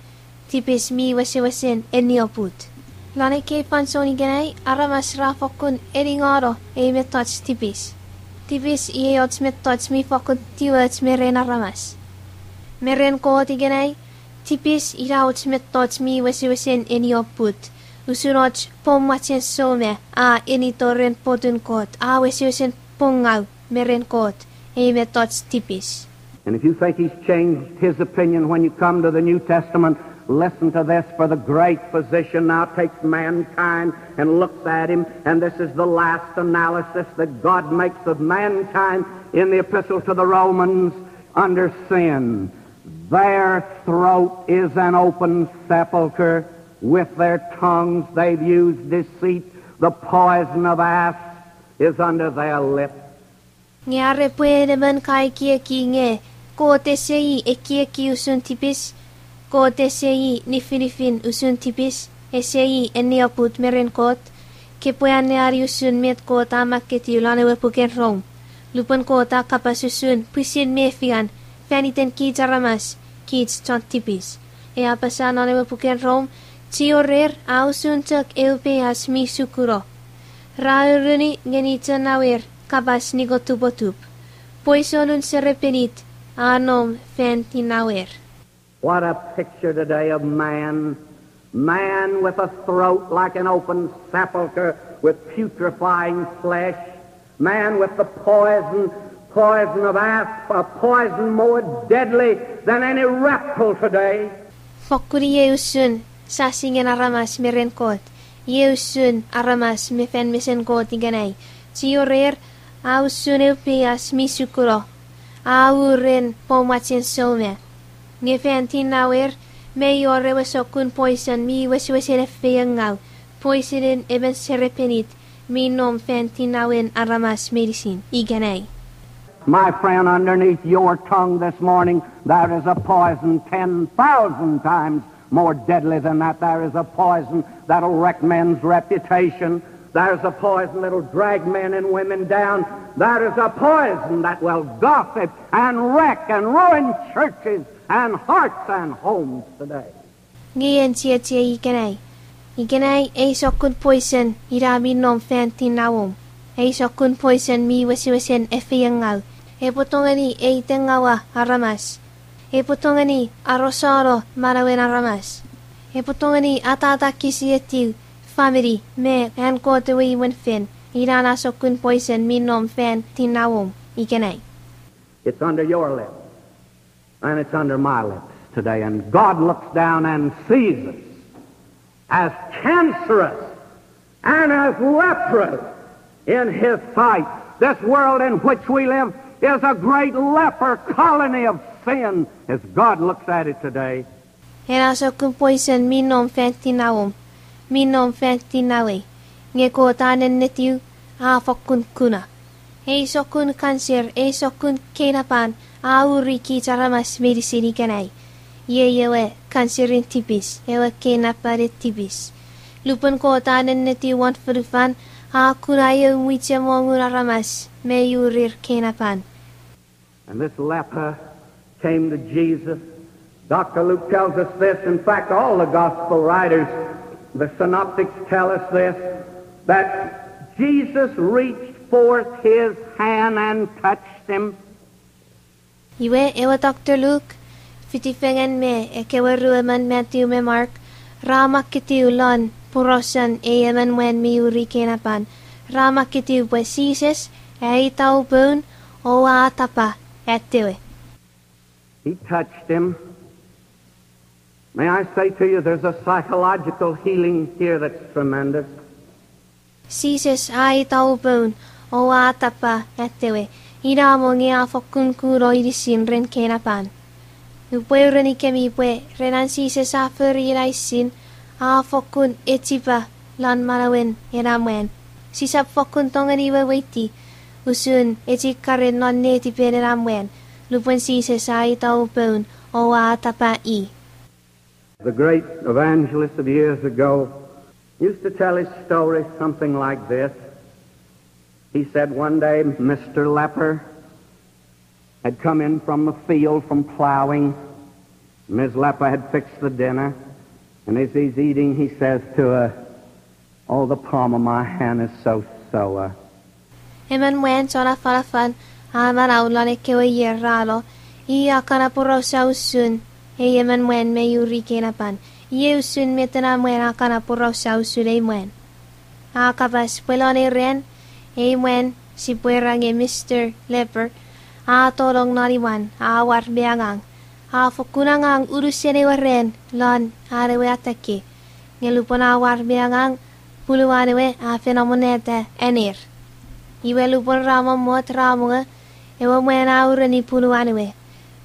Tipis mi wesewesen enioput. Lon ekkei fansoun ikenai, aramas ra fokkun eningano ei mettoch tipis. Tipis iei och mettoch mi fokkun tiwoch me ren aramas. Me ren Kot ikenai, tipis ina och mettoch mi wesewesen enioput. Usun och poumwachen soume a enito ren potun Kot, a wesewesen pungau me ren Kot, ei mettoch tipis. And if you think he's changed his opinion when you come to the New Testament, listen to this, for the great physician now takes mankind and looks at him, and this is the last analysis that God makes of mankind in the epistle to the Romans under sin. Their throat is an open sepulchre. With their tongues they've used deceit. The poison of asps is under their lip. Nge are pwe en emon ka ekieki nge Kot ese i ekieki usun tipis, Kot ese i nifinifin usun tipis, ese i enioput me ren Kot, kepwe anneani usun met Kot a makketiw lon ewe puken Rom. Lupwen Kot a kapas usun pwisin mefian fan iten kich aramas, kich chon tipis. E apasa non ewe puken Rom, chiorer a usun chok eu peias mi sukuno. Ra uruni ngeni chonauer kapas nikotupotup. Poisonun serepenit a nom fan tinauer. What a picture today of man. Man with a throat like an open sepulchre with putrefying flesh. Man with the poison, poison of asp, a poison more deadly than any reptile today. Fokkun iei usun sasingen aramas me ren Kot, iei usun aramas me fan mesen Kot ikenai. Chiorer a usun eu peias mi sukuno, a uren poumwachen soume. Nge fan tinauer, mei wor ewe sokkun poison mi wesewesen efeiengau, poisonen emon serepenit mi nom fan tinauen aramas meinisin ikenai. My friend, underneath your tongue this morning, there is a poison ten thousand times more deadly than that. There is a poison that'll wreck men's reputation. There's a poison that'll drag men and women down. There is a poison that will gossip and wreck and ruin churches and hearts and homes today. Nge en chiechiei ikenai. Ikenai ei sokkun poison ina mi nom fan tinauom. Ei sokkun poison mi wesewesen efeiengau. Epwe tongeni eitengaua aramas. Epwe tongeni arosano manauen aramas. Epwe tongeni atatakisietiw famini me an Kot ewe imwen fen. Ina na sokkun poison mi nom fan tinauom ikenai. It's under your lips, and it's under my lips today. And God looks down and sees us as cancerous and as leprous in his sight. This world in which we live is a great leper colony of sin as God looks at it today. Ena sokkun poison mi nom fan tinauom, mi nom fan tinauei. Nge Kot a nennetiw, a fokkun kuna. Ei sokkun kanser, ei sokkun keinapan, a uri kich aramas meinisin ikenai. Iei ewe kanserin tipis, ewe keinapanen tipis. Lupwen Kot a nennetiw won fonufan, a kuna eu mwichemongun aramas mi urir keinapan. And this leper came to Jesus. Doctor Luke tells us this. In fact, all the gospel writers, the synoptics tell us this, that Jesus reached forth his hand and touched him. Iwe, ewe Doctor Luke, fitifengen me ekkewe ruemon Matthew me Mark, ra makketiw lon porausen ei emon mwan mi uri keinapan, ra makketiw pwe Jises a itau poun o a atapa atewe. He touched him. May I say to you, there's a psychological healing here that's tremendous. Jises a itau poun o a atapa atewe, ina mo nge a fokkun kuno inisin ren keinapan. Upwe urenikemi pwe ren an Jises a fori ena isin, a fokkun echipa lon manauen ena mwan. Sisap fokkun tongeni weweiti usun echikaren non netipen ena mwan lupwen Jises a itau poun o a atapa i. The great evangelist of years ago used to tell his story something like this. He said one day Mister Leper had come in from the field from plowing. Miss Leper had fixed the dinner, and as he's eating, he says to her, Oh, the palm of my hand is so sore. Emon mwan chon afanafan a manau lon ekkewe ier ra no, i a kan aporausa usun ei emon mwan me uri keinapan. Iei usun met ena mwan a kan aporausa usun ei mwan. A kapas pwe lon ei ran, ei mwan sipwe era nge Mister Leper, a tonong non imwan, a war me angang. A fokkun angang unusen ewe ran lon an ewe atake. Nge lupwen a war me angang, pwuluan ewe a fen amonata aner. Iwe lupwen ra mommot ra mongo, ewe mwan a ureni pwuluan ewe,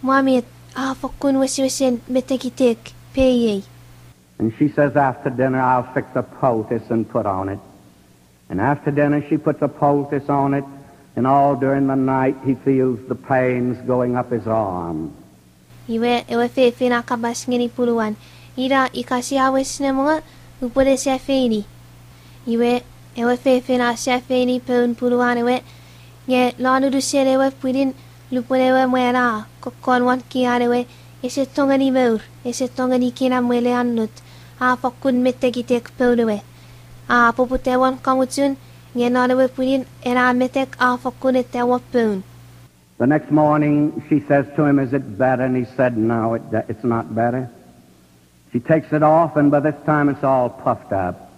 Mwa met, a fokkun wesewesen metekitek peiei. And she says, After dinner, I'll fix a poultice and put on it. And after dinner, she puts a poultice on it, and all during the night, he feels the pains going up his arm. Iwe, ewe fefin a kapas ngeni pwuluan, Ina ika sia wes ne mongo, upwe ne safeini. Iwe, ewe fefin a safeini poun pwuluan ewe, nge lon unusen ewe pwinin, lupwen ewe mwan a kokkon won kian ewe, ese tongeni mour, ese tongeni kinamwe le annut, a fokkun metekitek poun ewe. A poputa won kamochun, nge non ewe pwinin ena metek a fokkun eta won poun. The next morning, she says to him, Is it better? And he said, No, it, it's not better. She takes it off, and by this time it's all puffed up.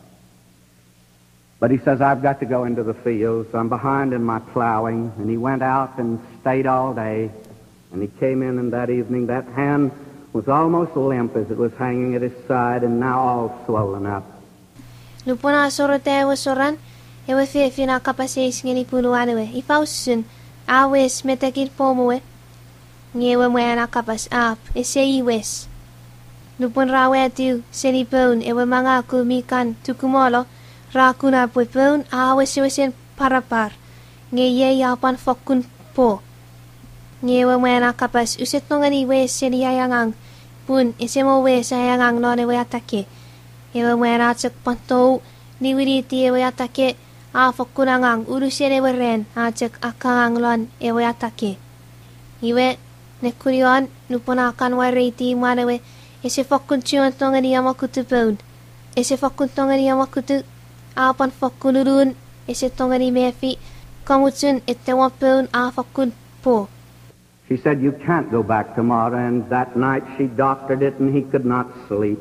But he says, I've got to go into the fields. I'm behind in my plowing. And he went out and stayed all day. And he came in, and that evening that hand was almost limp as it was hanging at his side, and now all swollen up. Lupwen a soreta ewe soran, ewe fefin a kapas eis ngeni pwuluan ewe, Ifa usun, a wes metekin poum ewe? Nge ewe mwan a kapas, Ap, ese i wes. Lupwen ra watiw seni poun ewe mangaku mi kan tukumolo, ra kuna pwe poun a wesewesen parapar, nge iei a pwan fokkun po. Nge ewe mwan a kapas, Use tongeni wes seni ai angang, pun ese mo wes ai angang lon ewe atake. Ewe mwan a chok pwan tou, niwiniti ewe atake, a fokkun angang unusen ewe ran a chok akkangang lon ewe atake. Iwe, nekunion, nupwen a kan wareiti imwan ewe, ese fokkun chuen tongeni amwokutu poun. Ese fokkun tongeni amwokutu, a pwan fokkun unun, ese tongeni mefi, kamochun ete won poun a fokkun po. She said, You can't go back tomorrow, and that night she doctored it and he could not sleep.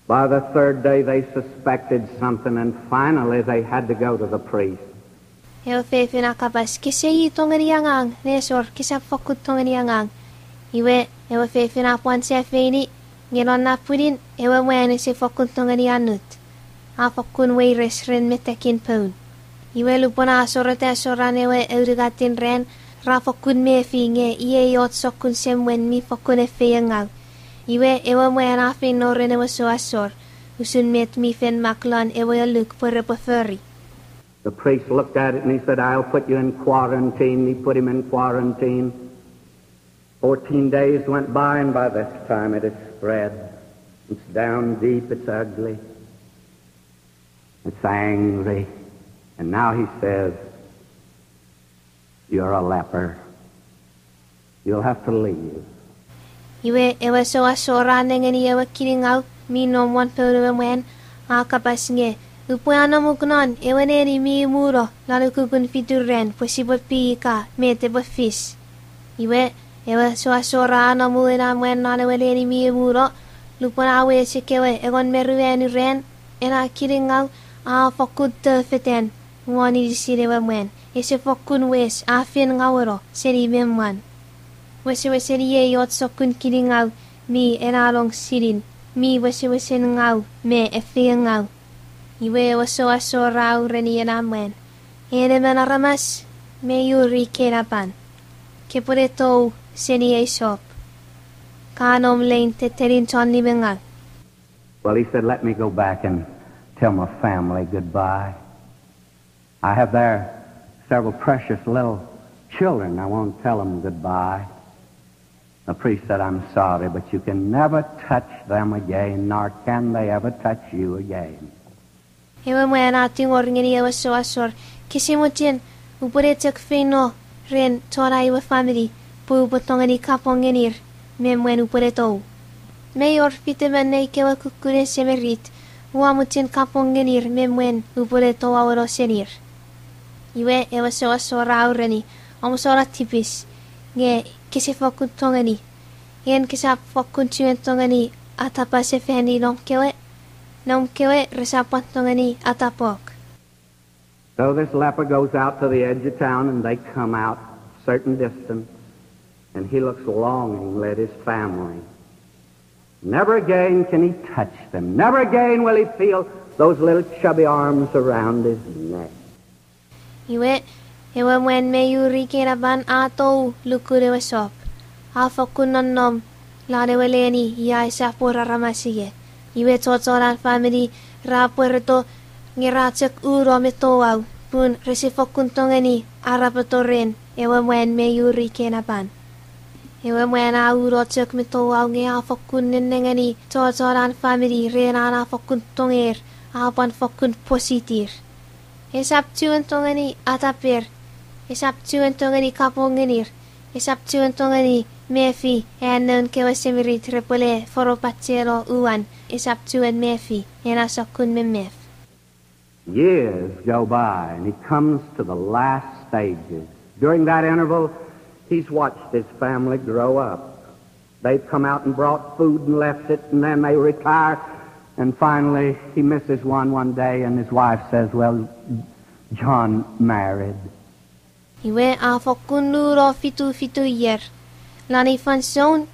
By the third day they suspected something, and finally they had to go to the priest. Ewe fefin a kapas, Kese i tongeni angang, nesor, kesap fokkun tongeni angang. Iwe, ewe fefin a pwan safeini, nge non na pwinin, ewe mwan ese fokkun tongeni annut. A fokkun weires ren metekin poun. Iwe lupwen a soreta soran ewe aunungatin ran, ra fokkun mefi nge iei och sokkun semwen mi fokkun efeiengau. Iwe ewe mwan a feino ren ewe souasor, usun met mi fen mak lon ewe alluk pwe repwe fori. The priest looked at it and he said, I'll put you in quarantine. He put him in quarantine. Fourteen days went by, and by this time it has spread. It's down deep, it's ugly, it's angry. And now he says, You're a leper. You'll have to leave. Iwe ewe souasor a nengeni ewe kiningau mi nom won poun ewe mwan, a kapas nge, Upwe anomuk non ewe neni mi imuno lon ukukun fitu ran pwe sipwe pi ika met epwe fis. Iwe, ewe souasor a anomu ena mwan non ewe neni mi imuno, lupwen a wes ekkewe engon me ruanu ran, ena kiningau a fokkun tofetan won inisin ewe mwan, ese fokkun wes, a fen ngaueno seni me mwan. Wesewesen iei och sokkun kiningau mi enanong sinin, mi wesewesen ngau me efeiengau. Iwe ewe souasor a ureni ena mwan, En emon aramas, me uri keinapan, kepwene tou seni ei sop, ka nom lein tettenin chon nimengau. Well, he said, let me go back and tell my family goodbye. I have there several precious little children. I won't tell them goodbye. The priest said, I'm sorry, but you can never touch them again, nor can they ever touch you again. Ewe mwan a tingor ngeni ewe souasor, kese mochen upwene chok feino ren chon ai we famini pwe upwe tongeni kapong ngenir me mwen upwene tou. Mei wor fitemon nei kewe kukkun semirit ua mochen kapong ngenir me mwen upwene touaueno senir. Iwe ewe souasor a ureni, omusano tipis, nge kese fokkun tongeni. En kesap fokkun chuen tongeni atapa sefani noum kewe, noum kewe resap pwan tongeni atapok. So this leper goes out to the edge of town, and they come out a certain distance, and he looks longingly at his family. Never again can he touch them. Never again will he feel those little chubby arms around his neck. Iwe, ewe mwan mi uri keinapan a tou lukun ewe sop. A fokkun nonnom lon ewe leni ia esap wor aramas ie. Iwe chochon an famini ra pwereto nge ra chok uno me touau, pun rese fokkun tongeni arapoto ren ewe mwan mi uri keinapan. Ewe mwan a uno chok me touau nge a fokkun nennengeni chochon an famini ren an a fokkun tonger, a pwan fokkun positir. Esap chuen tongeni ataper, esap chuen tongeni kapong ngenir, esap chuen tongeni mefi an noun kewe semirit repwene foropacheno uwan, esap chuen mefi ena sokkun memef. Years go by, and he comes to the last stages. During that interval, he's watched his family grow up. They've come out and brought food and left it, and then they retire. And finally, he misses one one day, and his wife says, Well, John married. Iwe a fokkun nuno fitu fitu ier. Lon ei fansoun,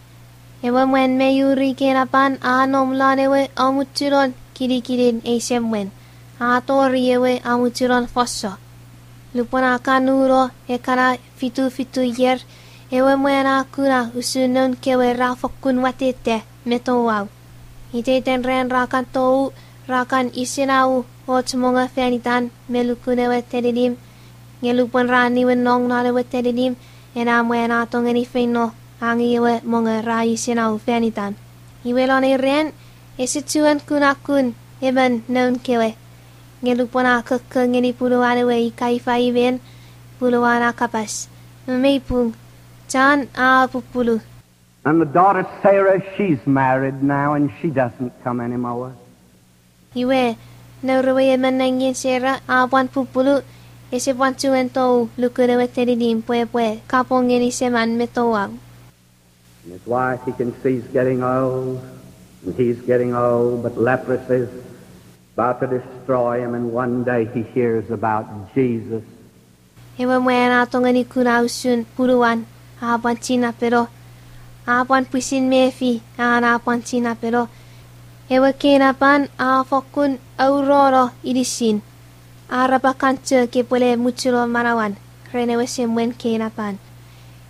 ewe mwan mi uri keinapan a nom lon ewe amuchunon kinikinin ei semwen. A tori ewe amuchunon fosso. Lupwen a kan nuno ekkana fitu fitu ier, ewe mwan a kuna usun noun kewe ra fokkun wateta me touau. Iteiten ran ra kan tou, ra kan isenau och mongo fan itan me lukun ewe teninim, nge lupwen ra niwinnong non ewe teninim, ena mwan a tongeni feino angei ewe mongo ra isenau fan itan. Iwe lon ei ran, ese chuen kuna kun emon noun kewe. Nge lupwen a kokko ngeni punuan ewe ika ifa i men, punuan a kapas, Me mei pung, John a pupulu. And the daughter Sarah, she's married now, and she doesn't come anymore. Iwe, nour we emon nengin Sera a pwan pupulu, ese pwan chuen tou lukun ewe teninim pwe epwe kapong ngeni seman me touau. And his wife, he can see, is getting old, and he's getting old, but leprosy's about to destroy him, and one day he hears about Jesus. Ewe mwan a tongeni kuna usun punuan a pwan chinapeno, a pwan pwisin mefi an a pwan chinapeno. Ewe keinapan a fokkun aurono inisin. Arap a kan chok epwene muchuno manauan ren ewe semwen keinapan.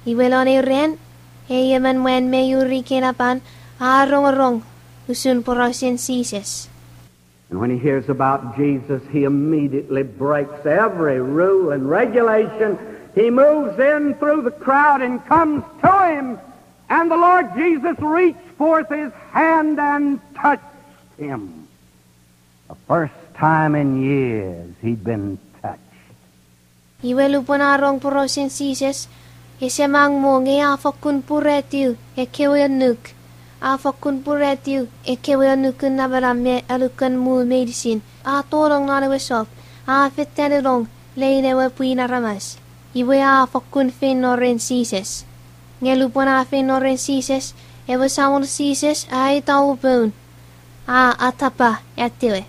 Iwe lon ei ran, ei emon mwan mi uri keinapan a rongorong usun porausen Jises. And when he hears about Jesus, he immediately breaks every rule and regulation. He moves in through the crowd and comes to him. And the Lord Jesus reached forth his hand and touched him. The first time in years he'd been touched. Iwe lupwen a rong porausen Jises, ese mang mo nge a fokkun puratiw ekkewe annuk. A fokkun puratiw ekkewe annukun namanam me annukun muu meinisin. A tonong non ewe sop, a fetanenong lein ewe pwin aramas. Iwe a fokkun feino ren Jises. Nge lupwen a feino ren Jises, ewe Samon Jises a eitau poun, a atapa atewe.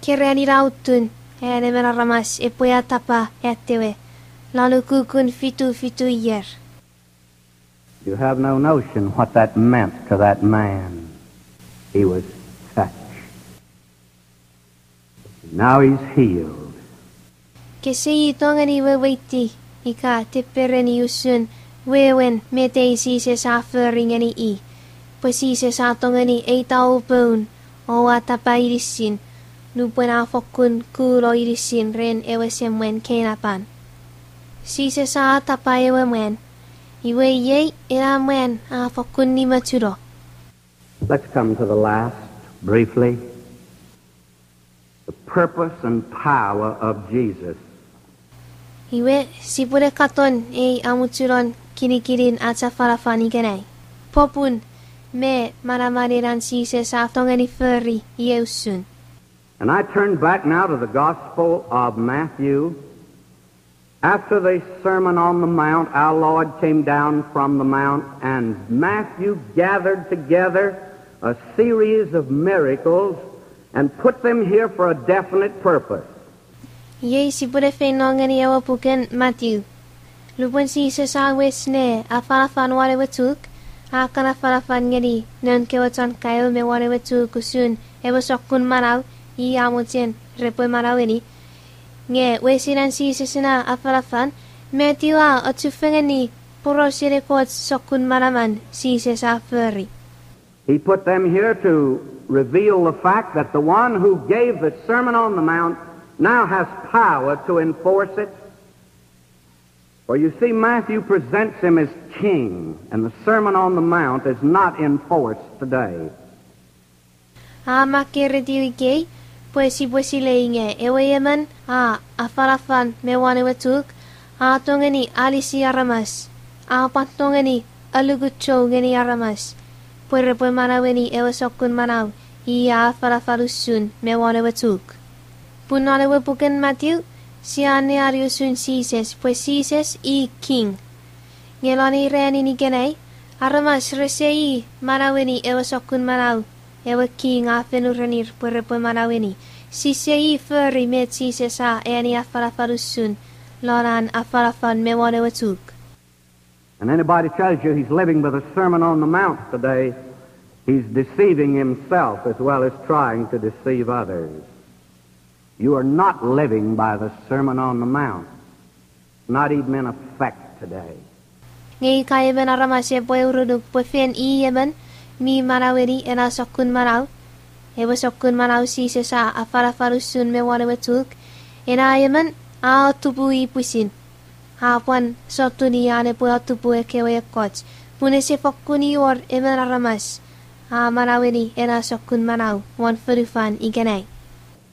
Keran ina utun an emon aramas epwe atapa atewe lon ukukun fitu fitu ier. You have no notion what that meant to that man. He was touched. Now he's healed. Kese tongeni weweiti ika tepereni usun wewen met ei Jises a fori ngeni i, pwe Jises a tongeni eitau poun o atapa inisin. nupwen a fokkun kuno inisin ren ewe semwen keinapan. Jises a atapa ewe mwan, iwe iei ena mwan a fokkun nimochuno. Let's come to the last, briefly. The purpose and power of Jesus. Iwe, sipwene katon ei amuchunon kinikinin ach afanafan ikenai. Popun me manamanen an Jises a tongeni fori iei usun. And I turn back now to the Gospel of Matthew. After the Sermon on the Mount, our Lord came down from the mount, and Matthew gathered together a series of miracles and put them here for a definite purpose. Iei sipwene feino ngeni ewe puken Matiu. Lupwen Jises a wes ne afanafan won ewe chuk, a kan afanafan ngeni noun kewe chon kaeo me won ewe chuk usun ewe sokkun manau i a mochen repwe manaueni. Nge wesinan Jises ena afanafan, Matiu a achufengeni porausen ekkoch sokkun manaman Jises a fori. He put them here to reveal the fact that the one who gave the Sermon on the Mount now has power to enforce it. For you see, Matthew presents him as king, and the Sermon on the Mount is not in force today. A makketiw ikei pwe sipwe silei nge ewe emon a afanafan me won ewe chuk a tongeni alisi aramas, a pwan tongeni alukuchou ngeni aramas pwe repwe manaueni ewe sokkun manau i a afanafan usun me won ewe chuk. Pun non ewe puken Matiu, sia anneani usun Jises pwe Jises i king. Nge lon ei ranin ikenai, aramas rese i manaueni ewe sokkun manau ewe king a fen urenir pwe repwe manaueni. Sise i fori met Jises a eani afanafan usun lon an afanafan me won ewe chuk. And anybody tells you he's living by the Sermon on the Mount today, he's deceiving himself as well as trying to deceive others. You are not living by the Sermon on the Mount, not even in effect today. Nge ika emon aramas epwe urunuk pwe fen i emon mi manaueni ena sokkun manau, ewe sokkun manau Jises a afanafan usun me won ewe chuk, ena emon a otupu i pwisin. A pwan sotuni an epwe otupu ekkewe ekkoch, pun ese fokkun wor emon aramas a manaueni ena sokkun manau won fonufan ikenai.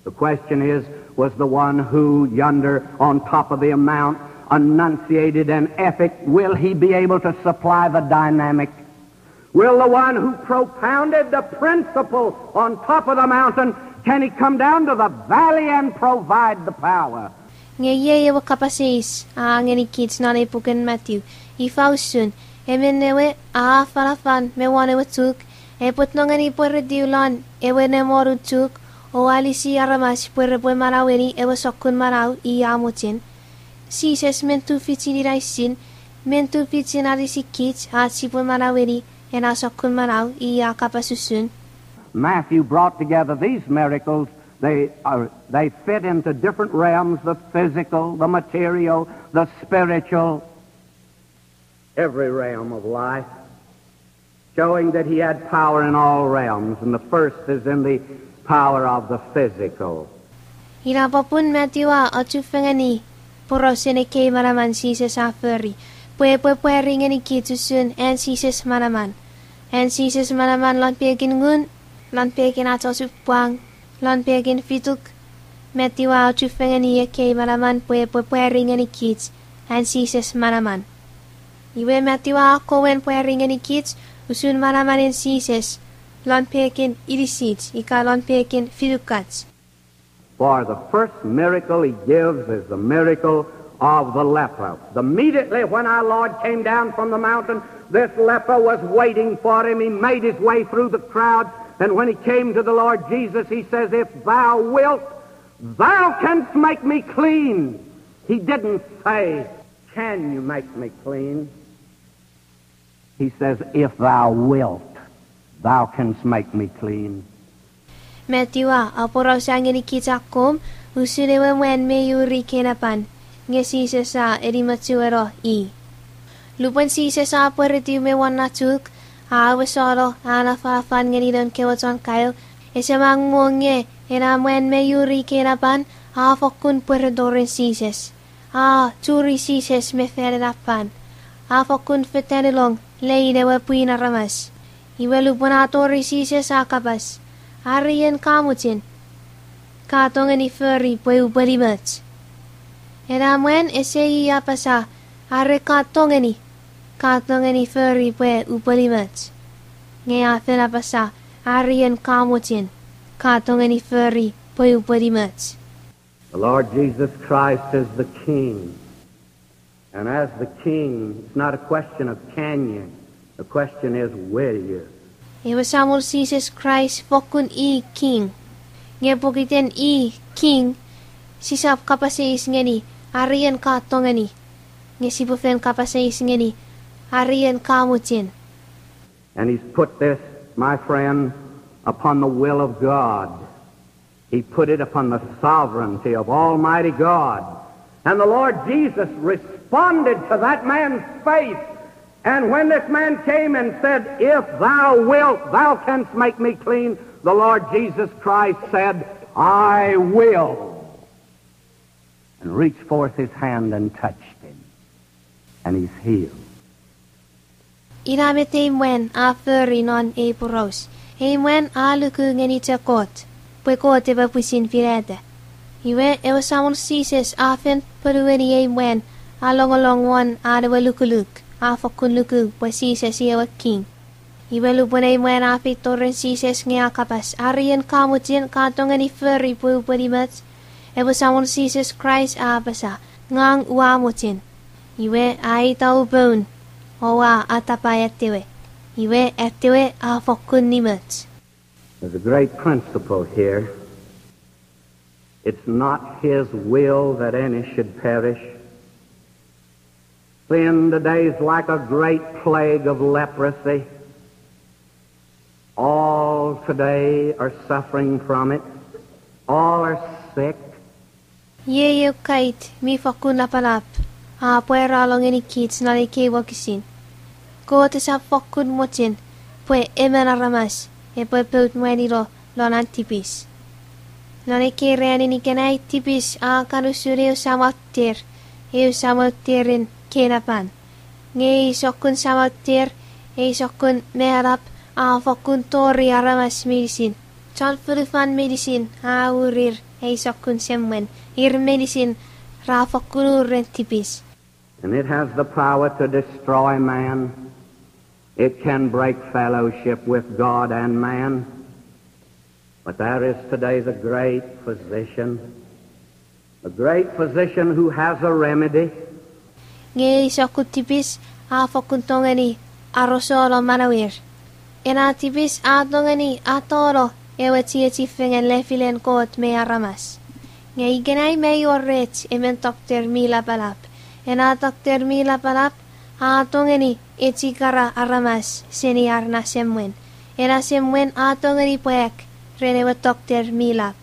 The question is, was the one who yonder on top of the mount enunciated an ethic, will he be able to supply the dynamic? Will the one who propounded the principle on top of the mountain, can he come down to the valley and provide the power? Nge iei ewe kapas eis a ngenikich non ei puken Matiu, ifa usun, emon ewe a afanafan me won ewe chuk, epwe tongeni pweretiw lon ewe nemonun chuk o alisi aramas pwe repwe manaueni ewe sokkun manau i a mochen. Jises men tufichin inaisin, men tufichin anisikich ach sipwe manaueni ena sokkun manau i a kapas usun. Matthew brought together these miracles. They are, they fit into different realms, the physical, the material, the spiritual, every realm of life, showing that he had power in all realms, and the first is in the power of the physical. Ina popun Matiu a achufengeni porausen ekkei manaman Jises a fori, pwe epwe pwari ngenikich usun an Jises manaman. An Jises manaman lon pekin ngun, lon pekin ach osupwang, lon pekin fituk. Matiu a achufengeni ekkei manaman pwe epwe pwari ngenikich an Jises manaman. Iwe Matiu a akkomwen pwari ngenikich usun manamanen Jises lon pekin inisich ika lon pekin fitukach. For the first miracle he gives is the miracle of the leper. Immediately when our Lord came down from the mountain, this leper was waiting for him. He made his way through the crowd, and when he came to the Lord Jesus, he says, "If thou wilt, thou canst make me clean." He didn't say, "Can you make me clean?" He says, "If thou wilt, thou canst make me clean." Matiu a aporausa ngenikich akkom usun ewe mwan mi uri keinapan, nge Jises a enimochueno i. Lupwen Jises a pweritiw me won na chuk, a awesano an afanafan ngeni noun kewe chon kaeo, Ese mang mwo nge ena mwan mi uri keinapan a fokkun pwereto ren Jises. A churi Jises me fan ena pan. A fokkun fetan elong lein ewe pwin aramas. Iwe lupwen a tori Jises a kapas, Are ien ka mochen, ka tongeni fori pwe upwe nimoch. Ena mwan ese i apasa, Are ka tongeni, ka tongeni fori pwe upwe nimoch. Nge a fen apasa, Are ien ka mochen, ka tongeni fori pwe upwe nimoch. The Lord Jesus Christ is the King. And as the King, it's not a question of can you. The question is, will you? Ewe Samol Jises Kraist fokkun i King. Nge pokiten i King, sisap kapas eis ngeni, Are ien ka tongeni. Nge sipwe fen kapas eis ngeni, Are ien ka mochen. And he's put this, my friend, upon the will of God. He put it upon the sovereignty of Almighty God. And the Lord Jesus responded to that man's faith. And when this man came and said, If thou wilt, thou canst make me clean, the Lord Jesus Christ said, I will. And reached forth his hand and touched him. And he's healed. Ina met ei mwan a fori non ei poraus. Ei mwan a luku ngeni chok Kot, pwe Kot epwe pwisin finata. Iwe ewe Samol Jises a fen ponueni ei mwan a longolong won an ewe lukuluk, a fokkun luku pwe Jises i ewe King. Iwe lupwen ei mwan a feito ren Jises nge a kapas, Are ien ka mochen, ka tongeni fori pwe upwe nimoch, ewe Samol Jises Kraist a apasa, Ngang ua mochen. Iwe a itau poun, o a atapa atewe. Iwe atewe a fokkun nimoch. There's a great principle here. It's not his will that any should perish. Sin today is like a great plague of leprosy. All today are suffering from it. All are sick. Iei eu kait mi fokkun lapalap a pwaralo ngenikich non ekkei wokisin. Kot esap fokkun mochen pwe emon aramas epwe pout mwanino lon an tipis. Non ekkei ranin ikenai tipis a kan usun eu samauter, eu samauterin keinapan. Nge ei sokkun samauter, ei sokkun manap a fokkun tori aramas meinisin. Chon fonufan meinisin a urir ei sokkun semwen, ir meinisin ra fokkun ur ren tipis. And it has the power to destroy man. It can break fellowship with God and man. But there is today the great physician, the great physician who has a remedy. Nge ei sokkun tipis a fokkun tongeni arosolo manauer. Ena tipis a tongeni atono ewe chiechifengen lefilen Kot me aramas. Nge ikenai mei wor rech emon tokter mi lapalap. Ena tokter mi lapalap a tongeni echikara aramas seni ar na semwen. Ena semwen a tongeni pwak ren ewe tokter mi lap.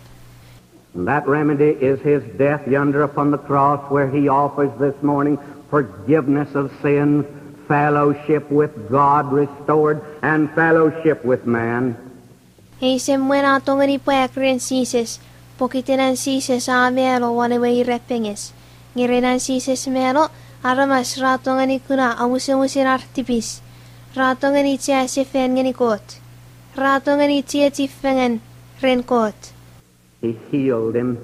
And that remedy is his death yonder upon the cross, where he offers this morning forgiveness of sins, fellowship with God restored, and fellowship with man. Ei semwen a tongeni pwak ren Jises, pokiten an Jises a mano won ewe irapenges. Nge ren an Jises mano, aramas ra tongeni kuna amusomusen ar tipis. Ra tongeni chasefan ngeni Kot. Ra tongeni chiechifengen ren Kot. He healed him.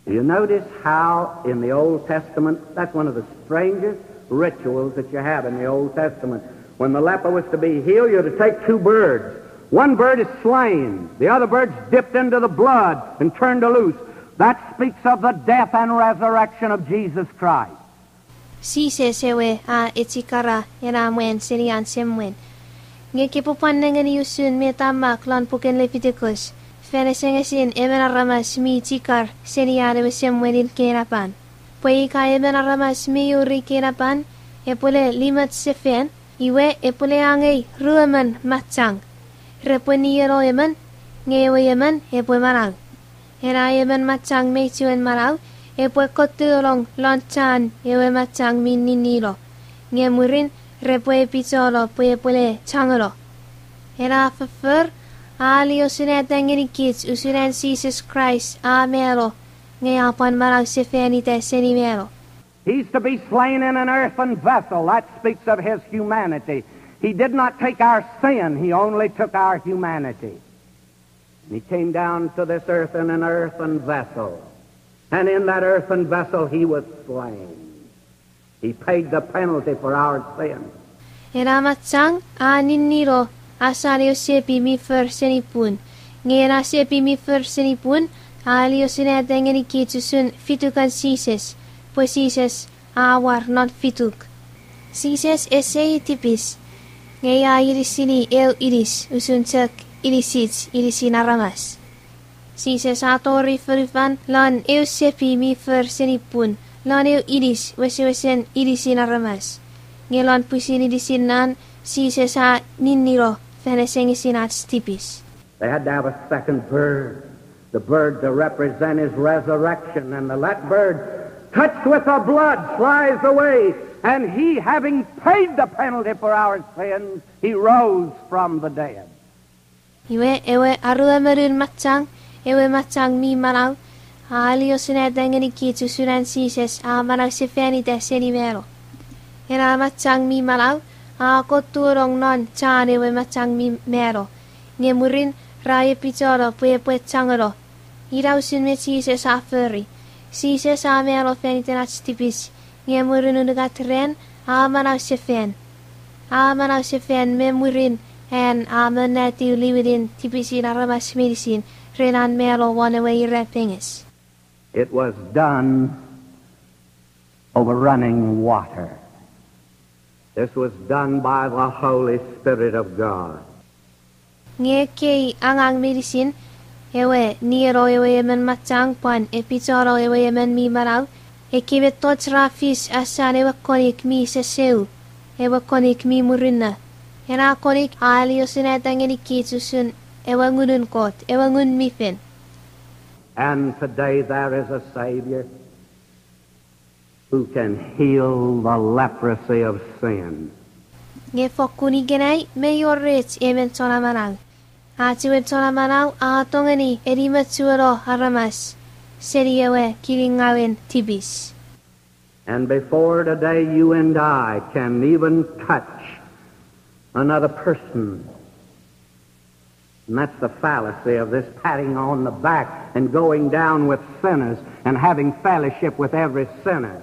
Do you notice how in the Old Testament, that's one of the strangest rituals that you have in the Old Testament. When the leper was to be healed, you had to take two birds. One bird is slain, the other bird's dipped into the blood and turned loose. That speaks of the death and resurrection of Jesus Christ. Jises ewe a echikara ena mwan seni an semwen. Nge kepwe pwan nengeni usun met a mak lon puken Lefitikus, fan esengesin emon aramas mi chikar seni an ewe semwenin keinapan. Pwe ika emon aramas mi uri keinapan epwe le limoch sefan, iwe epwe le angei ruemon machang. Repwe nieno emon, nge ewe emon epwe manau. Ena emon machang mei chuen manau, epwe kotulong lon chan ewe machang mi ninnilo. Nge mwirin repwe epicholo pwe epwe le changeno. Ena foffor A liosunata ngenikich usun an Jises Kraist a mano, nge a pwan manau sefan ita seni mano. He's to be slain in an earthen vessel. That speaks of his humanity. He did not take our sin, he only took our humanity. And he came down to this earth in an earthen vessel. And in that earthen vessel he was slain. He paid the penalty for our sin. Ena machang a ninnino asan eu sepi mi for seni pun. Nge ena sepi mi for seni pun a liosunata ngenikich usun fitukan Jises, pwe Jises a war non fituk. Jises ese i tipis, nge a inisini eu inis usun chok inisich inisin aramas. Jises a tori fonufan lon eu sepi mi for seni pun, lon eu inis wesewesen inisin aramas. Nge lon pwisin inisin nan, Jises a ninnino fan asengesin ach tipis. They had to have a second bird, the bird to represent his resurrection, and the, that bird, touched with the blood, flies away, and he, having paid the penalty for our sins, he rose from the dead. Iwe, ewe aruemonun machang, ewe machang mi manau, a liosunata ngenikich usun an Jises a manau sefan ita seni mano. Ena machang mi manau a kon tuonong non chan ewe machang mi mano, nge mwirin ra epichono pwe epwe changeno. Ina usun me Jises a fori. Jises a mano fan iten ach tipis, nge mwirin unungat ran a manau sefan. A manau sefan me mwirin an a monnetiw liwinin tipisin aramas meinisin ren an mano won ewe irapenges. It was done over running water. This was done by the Holy Spirit of God. Nge ekkei angang meinisin, ewe nieno ewe emon machang pwan epichono ewe emon mi manau, ekkei mettoch ra fis asan ewe konik mi seseu, ewe konik mi murinno. Ena konik a liosunata ngenikich usun ewe Ngunun Kot, ewe Ngun mi Fel. And today there is a Savior who can heal the leprosy of sin. Nge fokkun ikenai mi wor rech emon Chon Amanau. Ach ewe Chon Amanau a tongeni enimochueno aramas seni ewe kiningawen tipis. And before today you and I can even touch another person. And that's the fallacy of this patting on the back and going down with sinners and having fellowship with every sinner.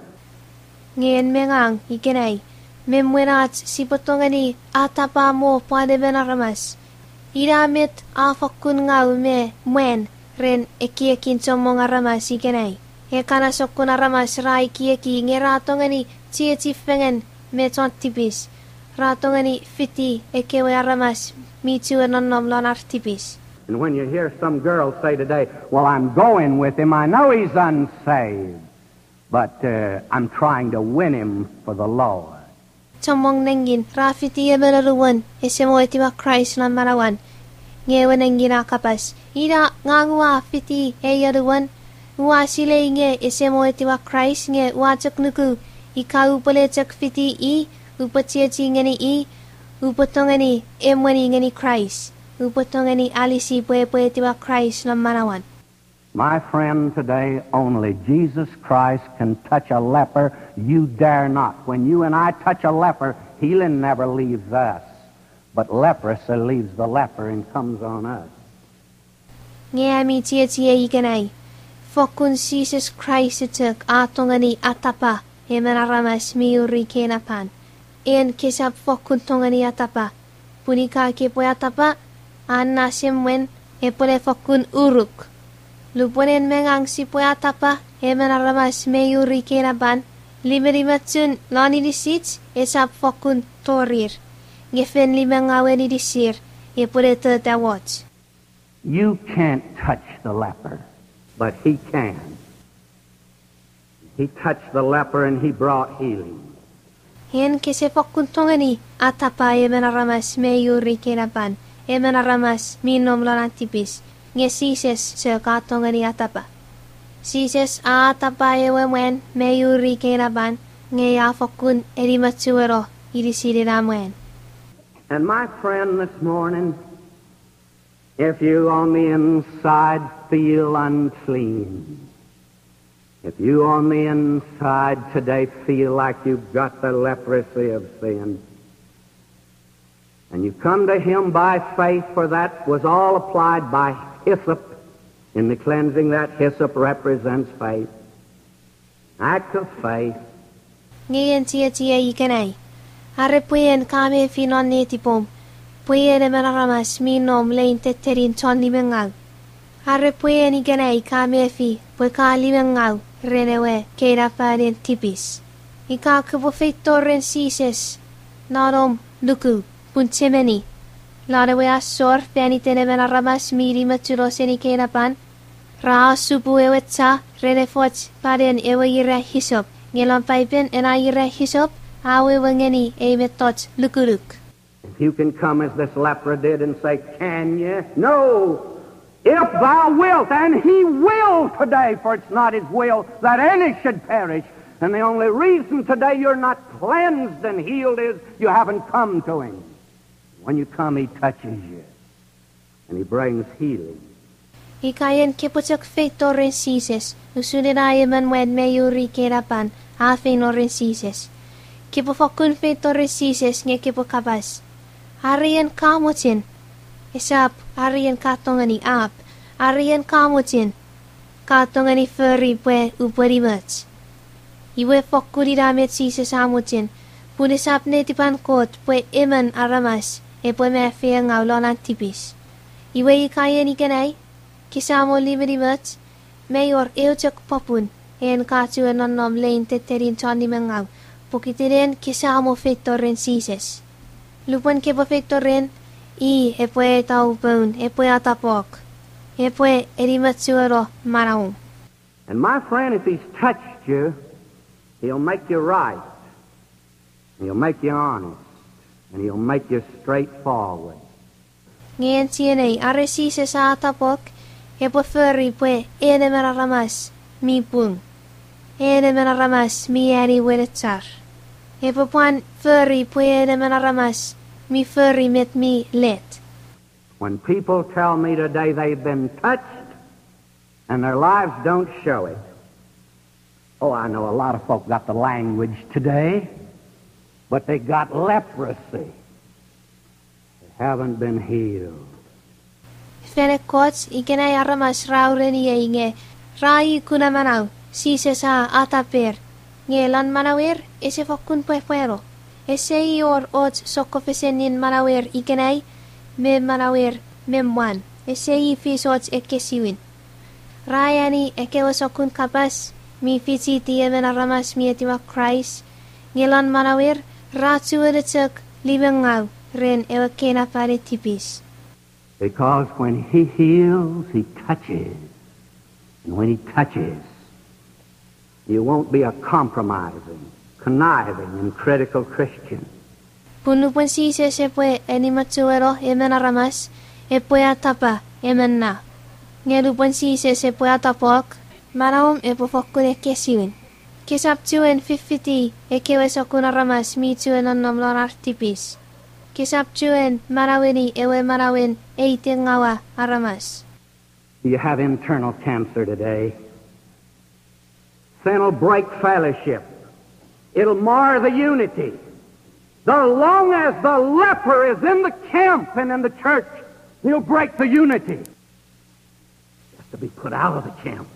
Nge en me ngang ikenai, me mwen ach sipwe tongeni atapa mo pwan emon aramas, ina met a fokkun ngau me mwan ren ekiekin chommong aramas ikenai. Ekkana sokkun aramas ra ekieki nge ra tongeni chiechi fengen me chon tipis, ra tongeni fiti ekkewe aramas mi chuen nonnom lon ar tipis. And when you hear some girl say today, well, I'm going with him, I know he's unsaved, but uh, I'm trying to win him for the Lord. Chommong nengin ra fiti emon anuon ese mo etiwa Kraist non manauan. Nge ewe nengin a kapas, ina ngang ua fiti ei anuon, ua silei nge ese mo etiwa Kraist nge ua chok nuku, ika upwene chok fiti i, upwe chiechi ngeni i, upwe tongeni emweni ngeni Kraist, upwe tongeni alisi pwe epwe etiwa Kraist non manauan. My friend, today only Jesus Christ can touch a leper. You dare not. When you and I touch a leper, healing never leaves us, but leprosy leaves the leper and comes on us. Nge ami chiechiei ikenai, fokkun Jises Kraist chok a tongeni atapa emon aramas mi uri keinapan. En kesap fokkun tongeni atapa, pun ika kepwe atapa, an na semwen epwene fokkun uruk. Lupwen en me ngang sipwe atapa emon aramas mi uri keinapan, limenimochun lon inisich esap fokkun torir, nge fen limengawen inisir epwene tota woch. You can't touch the leper, but he can. He touched the leper and he brought healing. En kese fokkun tongeni atapa emon aramas mi uri keinapan, emon aramas mi nom lon an tipis, nge Jises chok a tongeni atapa. Jises a atapa ewe mwan mi uri keinapan, nge a fokkun enimochueno inisin ena mwan. And my friend, this morning, If you on the inside feel unclean, if you on the inside today feel like you've got the leprosy of sin, and you come to him by faith, for that was all applied by hyssop in the cleansing, that hyssop represents faith. Act of faith. Nge en chiechiei ikenai, are pwe en ka mefi non netipom pwe en emon aramas mi nom lein tettenin chon limengau, are pwe en ikenai ka mefi pwe ka limengau ren ewe keinapanen tipis, ika kopwe feito ren Jises non om luku, pun chemeni, lon ewe asor fan iten emon aramas mi nimochuno seni keinapan, ra asupu ewe cha ren efoch panen ewe ira hisop, nge lon Paipen ena ira hisop a wewe ngeni ei mettoch lukuluk. If you can come as this leper did and say, "Can you?" No. If thou wilt, and he will today, for it's not his will that any should perish. And the only reason today you're not cleansed and healed is you haven't come to him. When you come, he touches you, and he brings healing. Ika en kepwe chok feito ren Jises, usun ena emon mwan mi uri keinapan a feino ren Jises. Kepwe fokkun feito ren Jises nge kepwe kapas, are en ka mochen. Esap are en ka tongeni, apw, are en ka mochen, ka tongeni fori pwe upwe nimoch. Iwe fokkun ina met Jises a mochen, pun esap netipan Kot pwe emon aramas epwe ma feiengau lon an tipis. Iwe ika en ikenai, kese mo nimenimoch, mei wor eu chok popun en ka chuen nonnom lein tettenin chon nimengau, pokiten en kese mo feito ren Jises. Lupwen kepwe feito ren, i epwe aitau poun, epwe atapok, epwe enimochueno manauom. And my friend, if he's touched you, he'll make you right. He'll make you honest. And he'll make you straightforward. Nge en chienei, are Jises a atapok, epwe fori pwe en emon aramas mi pung, en emon aramas mi ani wenechar. Epwe pwan fori pwe en emon aramas mi fori met mi let. When people tell me today they've been touched and their lives don't show it, oh, I know a lot of folk got the language today, but they got leprosy. They haven't been healed. Fan ekkoch ikenai aramas ra ureniei nge ra i kuna manau, Jises a ataper, nge lon manauer ese fokkun pwepweno. Ese i wor och sokkofesenin manauer ikenai me manauer me mwan, ese i fis och ekkesiwin. Ra ani ekkewe sokkun kapas mi fichiti emon aramas mi etiwa Kraist, nge lon manauer ra chuen chok limengau ren ewe keinapanen tipis. Because when he heals, he touches. And when he touches, you won't be a compromising, conniving, and critical Christian. Pun nupwen Jises epwe enimochueno emon aramas, epwe atapa emon na. Nge nupwen Jises epwe atapok, manauom epwe fokkun ekkesiwin. Kesap chuen fiffiti ekkewe sokkun aramas mi chuen nonnom lon ar tipis. Kesap chuen manaueni ewe manauen eitingaua aramas. You have internal cancer today. Sin'll break fellowship. It'll mar the unity. The long as the leper is in the camp and in the church, he'll break the unity. Just to be put out of the camp.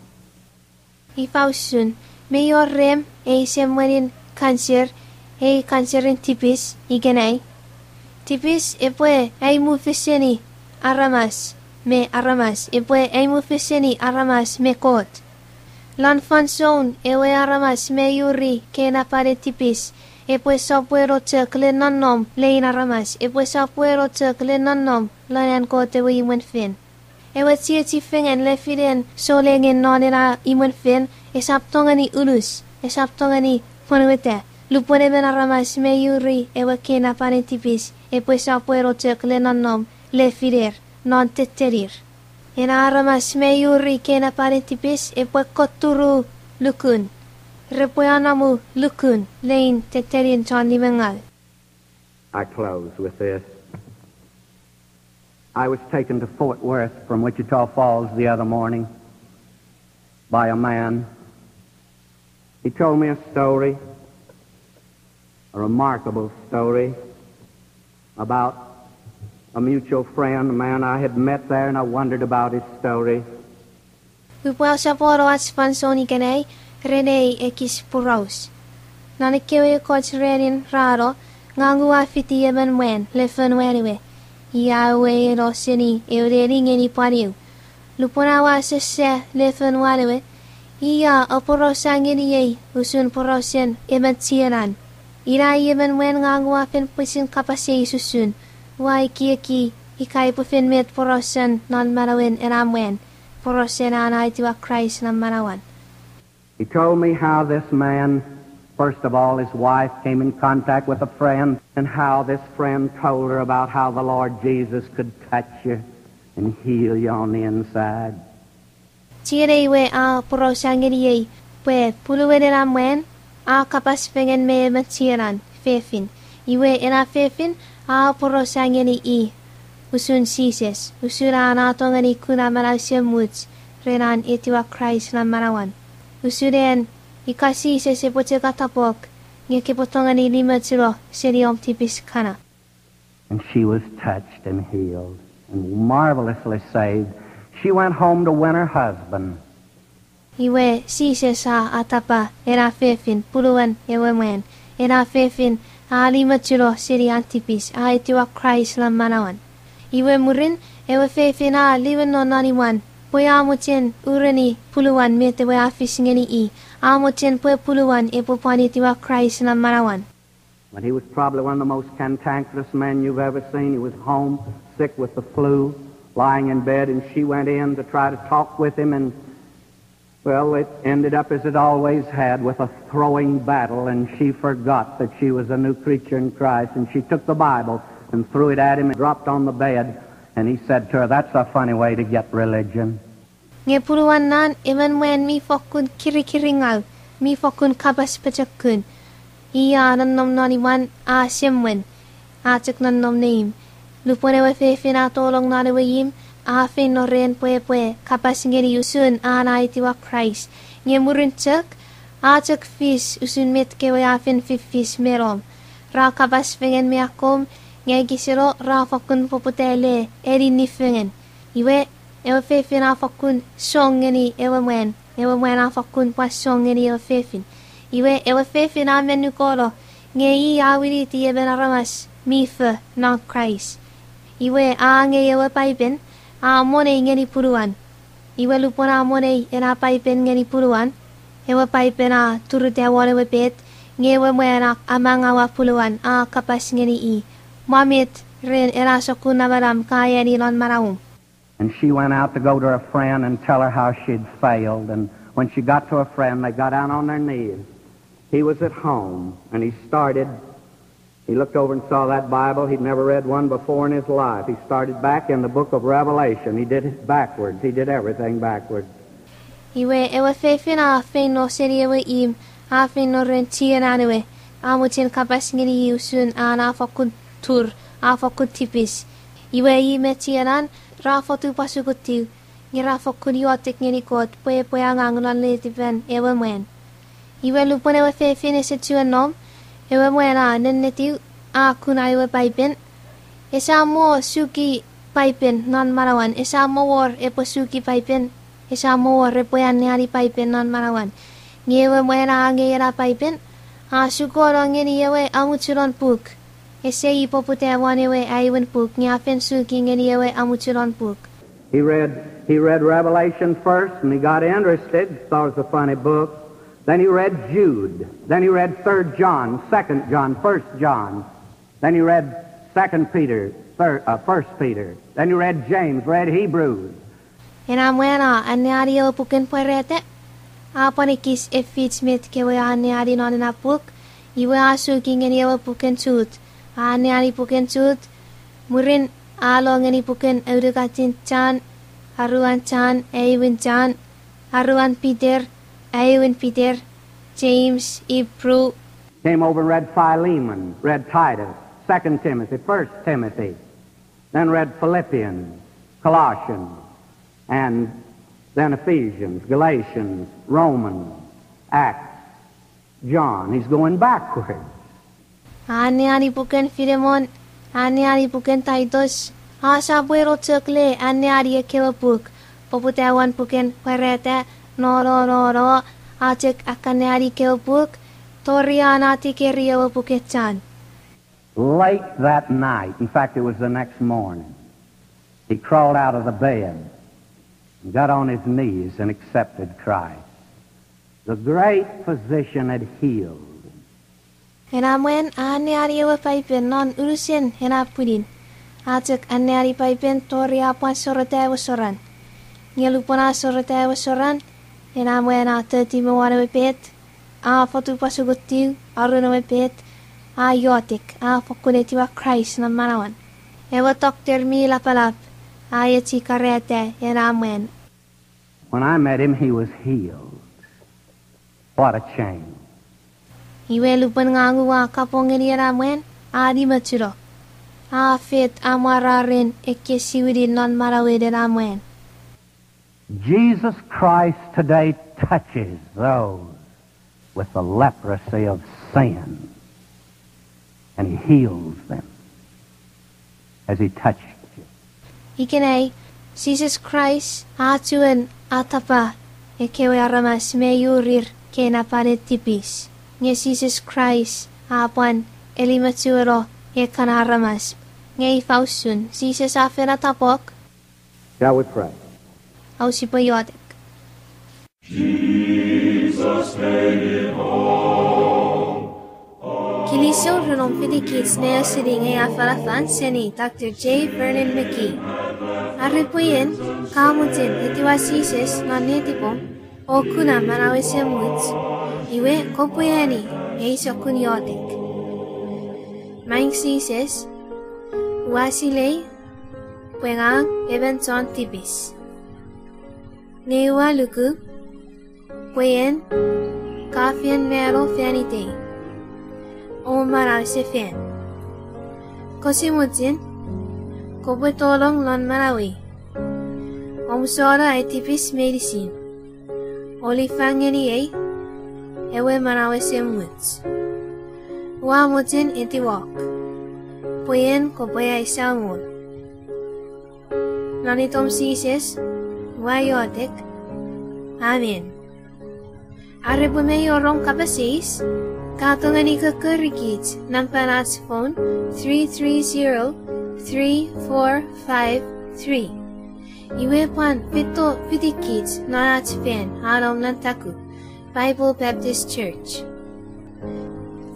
Ifa usun, mei wor rem ei semwenin kanser, ei kanserin tipis ikenai? Tipis epwe aimufeseni aramas me aramas, epwe aimufeseni aramas me Kot. Lon fansoun ewe aramas mei uri keinapanen tipis, epwe sopweno chok le nonnom lein aramas, epwe sopweno chok le nonnom lon an Kot ewe imwen fen. Ewe chiechi fengen lefinen solengen non ena imwen fen esap tongeni unus, esap tongeni pwonueta. Lupwen emon aramas mei uri ewe keinapanen tipis, epwe sopweno chok le nonnom lefiner non tettenir. Ena aramas mei uri keinapanen tipis epwe koturu lukun, repwe anomu lukun lein tettenin chon nimengau. I close with this. I was taken to Fort Worth from Wichita Falls the other morning by a man. He told me a story, a remarkable story, about a mutual friend, a man I had met there, and I wondered about his story. Upwe asapwano ach fansoun ikenai ren ei ekis poraus. Non ekkewe ekkoch ranin ra no, ngang ua fiti emon mwan lefin mwan ewe, ia ewe eno seni ewe neni ngeni pwan eu. Lupwen aua sese lefin mwan ewe, ia aporausa ngeniei usun porausen emon chienan. Ina emon mwan ngang ua fen pwisin kapas eis usun, ua ekieki ika epwe fen met porausen non manauen ena mwan, porausen an a etiwa Kraist non manauan. He told me how this man, first of all, his wife came in contact with a friend, and how this friend told her about how the Lord Jesus could touch you and heal you on the inside. Chienei we a porausa ngeniei pwe punuen ena mwan a kapas fengen me emon chienan fefin. Iwe ena fefin a porausa ngeni i usun Jises, usun an a tongeni kuna manau esemuch ren an etiwa Kraist non manauan. Usun en, ika Jises epwe chok atapok, nge kopwe tongeni limochuno seni om tipis kana. And she was touched and healed and marvelously saved. She went home to win her husband. Iwe Jises a atapa ena fefin, punuen ewe mwan, ena fefin a limochuno seni an tipis, a etiwa Kraist non manauan. Iwe mwirin, ewe fefin a liwino non imwan pwe a mochen ureni punuan met ewe a fis ngeni i, a mochen pwe punuan epwe pwan etiwa Kraist non manauan. But he was probably one of the most cantankerous men you've ever seen. He was home sick with the flu, lying in bed, and she went in to try to talk with him, and, well, it ended up as it always had, with a throwing battle, and she forgot that she was a new creature in Christ, and she took the Bible and threw it at him and dropped on the bed, and he said to her, "That's a funny way to get religion." Nge punuan nan emon mwan mi fokkun kirikiringau, mi fokkun kapas pochokun. I a nonnom non imwan a semwen, a chok nonnom neim. Lupwen ewe fefin a tolong non ewe imw, a feino ren pwe epwe kapas ngeni usun an a etiwa Kraist. Nge mwirin chok, a chok fis usun met kewe a fen fiffis me nom. Ra kapas fengen me akkom, nge ekiseno ra fokkun poputa le eni nifengen. Iwe, ewe fefin a fokkun song ngeni ewe mwan, ewe mwan a fokkun pwan song ngeni ewe fefin. Iwe, ewe fefin a menukono, nge i a winiti emon aramas mi fo non Kraist. Iwe, a angei ewe Paipen, a monei ngeni punuan. Iwe lupwen a monei ena Paipen ngeni punuan, ewe Paipen a turuta won ewe pet, nge ewe mwan a amangaua punuan a kapas ngeni i, mwa met ren ena sokkun namanam ka ani non manauom. And she went out to go to her friend and tell her how she'd failed. And when she got to her friend, they got down on their knees. He was at home, and he started He looked over and saw that Bible. He'd never read one before in his life. He started back in the book of Revelation. He did it backwards. He did everything backwards. Iwe ewe fefin a feino seni ewe imw, a feino ren chienan ewe, a mochen kapas ngeni i usun an a fokkun tur, a fokkun tipis. Iwe i me chienan ra fotu pwasukutiw, nge ra fokkun iotek ngeni Kot pwe epwe angang non letipen ewe mwan. Iwe lupwen ewe fefin ese chuen nom, ewe mwan a nennetiw, a kuna ewe Paipen. Esamo suki Paipen non manauan, esamo wor epwe suki Paipen, esamo wor epwe anneani Paipen non manauan. Nge ewe mwan a angei ena Paipen, a sukono ngeni ewe amuchunon puk. Ese i poputa won ewe aewin puk, nge a fen suki ngeni ewe amuchunon puk. He read, he read Revelation first, and he got interested, thought it was a funny book. Then he read Jude. Then he read Third John, Second John, First John. Then he read Second Peter, third, uh, First Peter. Then he read James, read Hebrews. Ena mwan a anneani ewe puken pwarata, a pwan ekis efich met kewe a anneani non ena puk, iwe a suki ngeni ewe puken Jut, a anneani puken Jut, mwirin a lo ngeni puken aunungatin Jon, aruan Jon, aewin Jon, aruan Peter, aewin Peter, James, Hebrew. Came over and read Philemon, read Titus, Second Timothy, First Timothy. Then read Philippians, Colossians, and then Ephesians, Galatians, Romans, Acts, John. He's going backward. A anneani puken Filemon, a anneani puken Taitos, a sopweno chok le anneani ekkewe puk, poputa won puken Pwarata, no, no, no, no, a chok akkanneani ekkewe puk, tori an a tikeri ewe pukechon. Late that night, in fact, it was the next morning, he crawled out of the bed and got on his knees and accepted Christ. The great physician had healed him. Ena mwan a anneani ewe Paipen non unusen ena pwinin. A chok anneani Paipen tori a pwan soreta ewe soran. Nge lupwen a soreta ewe soran, ena mwan a toti me won ewe pet, a fotupwasukutiw arun ewe pet, a iotek, a fokkun etiwa Kraist non manauan. Ewe tokter mi lapalap a echikarata ena mwan. When I met him, he was healed. What a change. Iwe lupwen ngang ua kapong ngeni ena mwan, a nimochuno. A fet amwararen ekkesiwinin non manauen ena mwan. Jesus Christ today touches those with the leprosy of sin, and he heals them as he touched you. Ikenai, Jises Kraist a chuen atapa ekkewe aramas mi urir keinapanen tipis. Nge Jises Kraist a pwan elimochuno ekkana aramas. Nge ifa usun, Jises a fen atapok? Shall we pray? Ousipwe iotek. Kilisou ren om fitikich ne ausening ei afanafan seni Doctor J. Vernon McGee. Are pwe en ka mochen etiwa Jises non netipom o kuna manau esemuch, iwe kopwe ani ei sokkun iotek. Maing Jises, ua silei pwe ngang emon chon tipis. Nge ua luku pwe en ka fen mano fan itei o manau sefan. Kose mochen kopwe tolong lon manauei, omusano ai tipis meinisin, o lifang ngeniei ewe manau esemuch. Ua mochen etiwok pwe en kopwe ai Samon. Non itom Jises ua iotek. Amen. Are pwe mei wor om kapas eis, ka tongeni kokkorikich nampan ach phone three three zero, three four five three. Iwe pwan feito fitikich non ach fan a nom non Taku, Bible Baptist Church.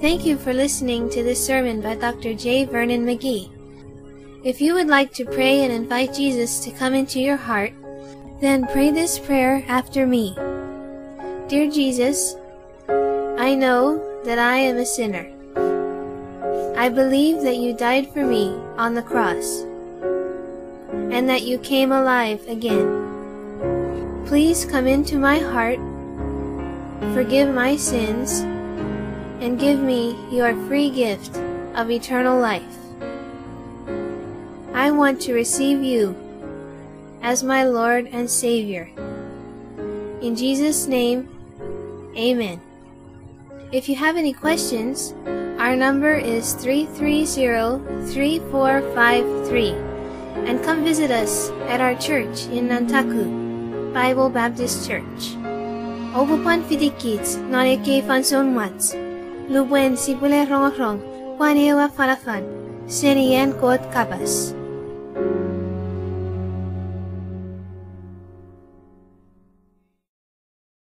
Thank you for listening to this sermon by Doctor J. Vernon McGee. If you would like to pray and invite Jesus to come into your heart, then pray this prayer after me. Dear Jesus, I know that I am a sinner. I believe that you died for me on the cross and that you came alive again. Please come into my heart, forgive my sins, and give me your free gift of eternal life. I want to receive you as my Lord and Savior. In Jesus' name, amen. If you have any questions, our number is three three zero, three four five three, and come visit us at our church in Nantaku, Bible Baptist Church. Oupwe pwan fitikich non ekkei fansoun mwach, lupwen sipwele rongorong pwan ew afanafan seni an Kot kapas.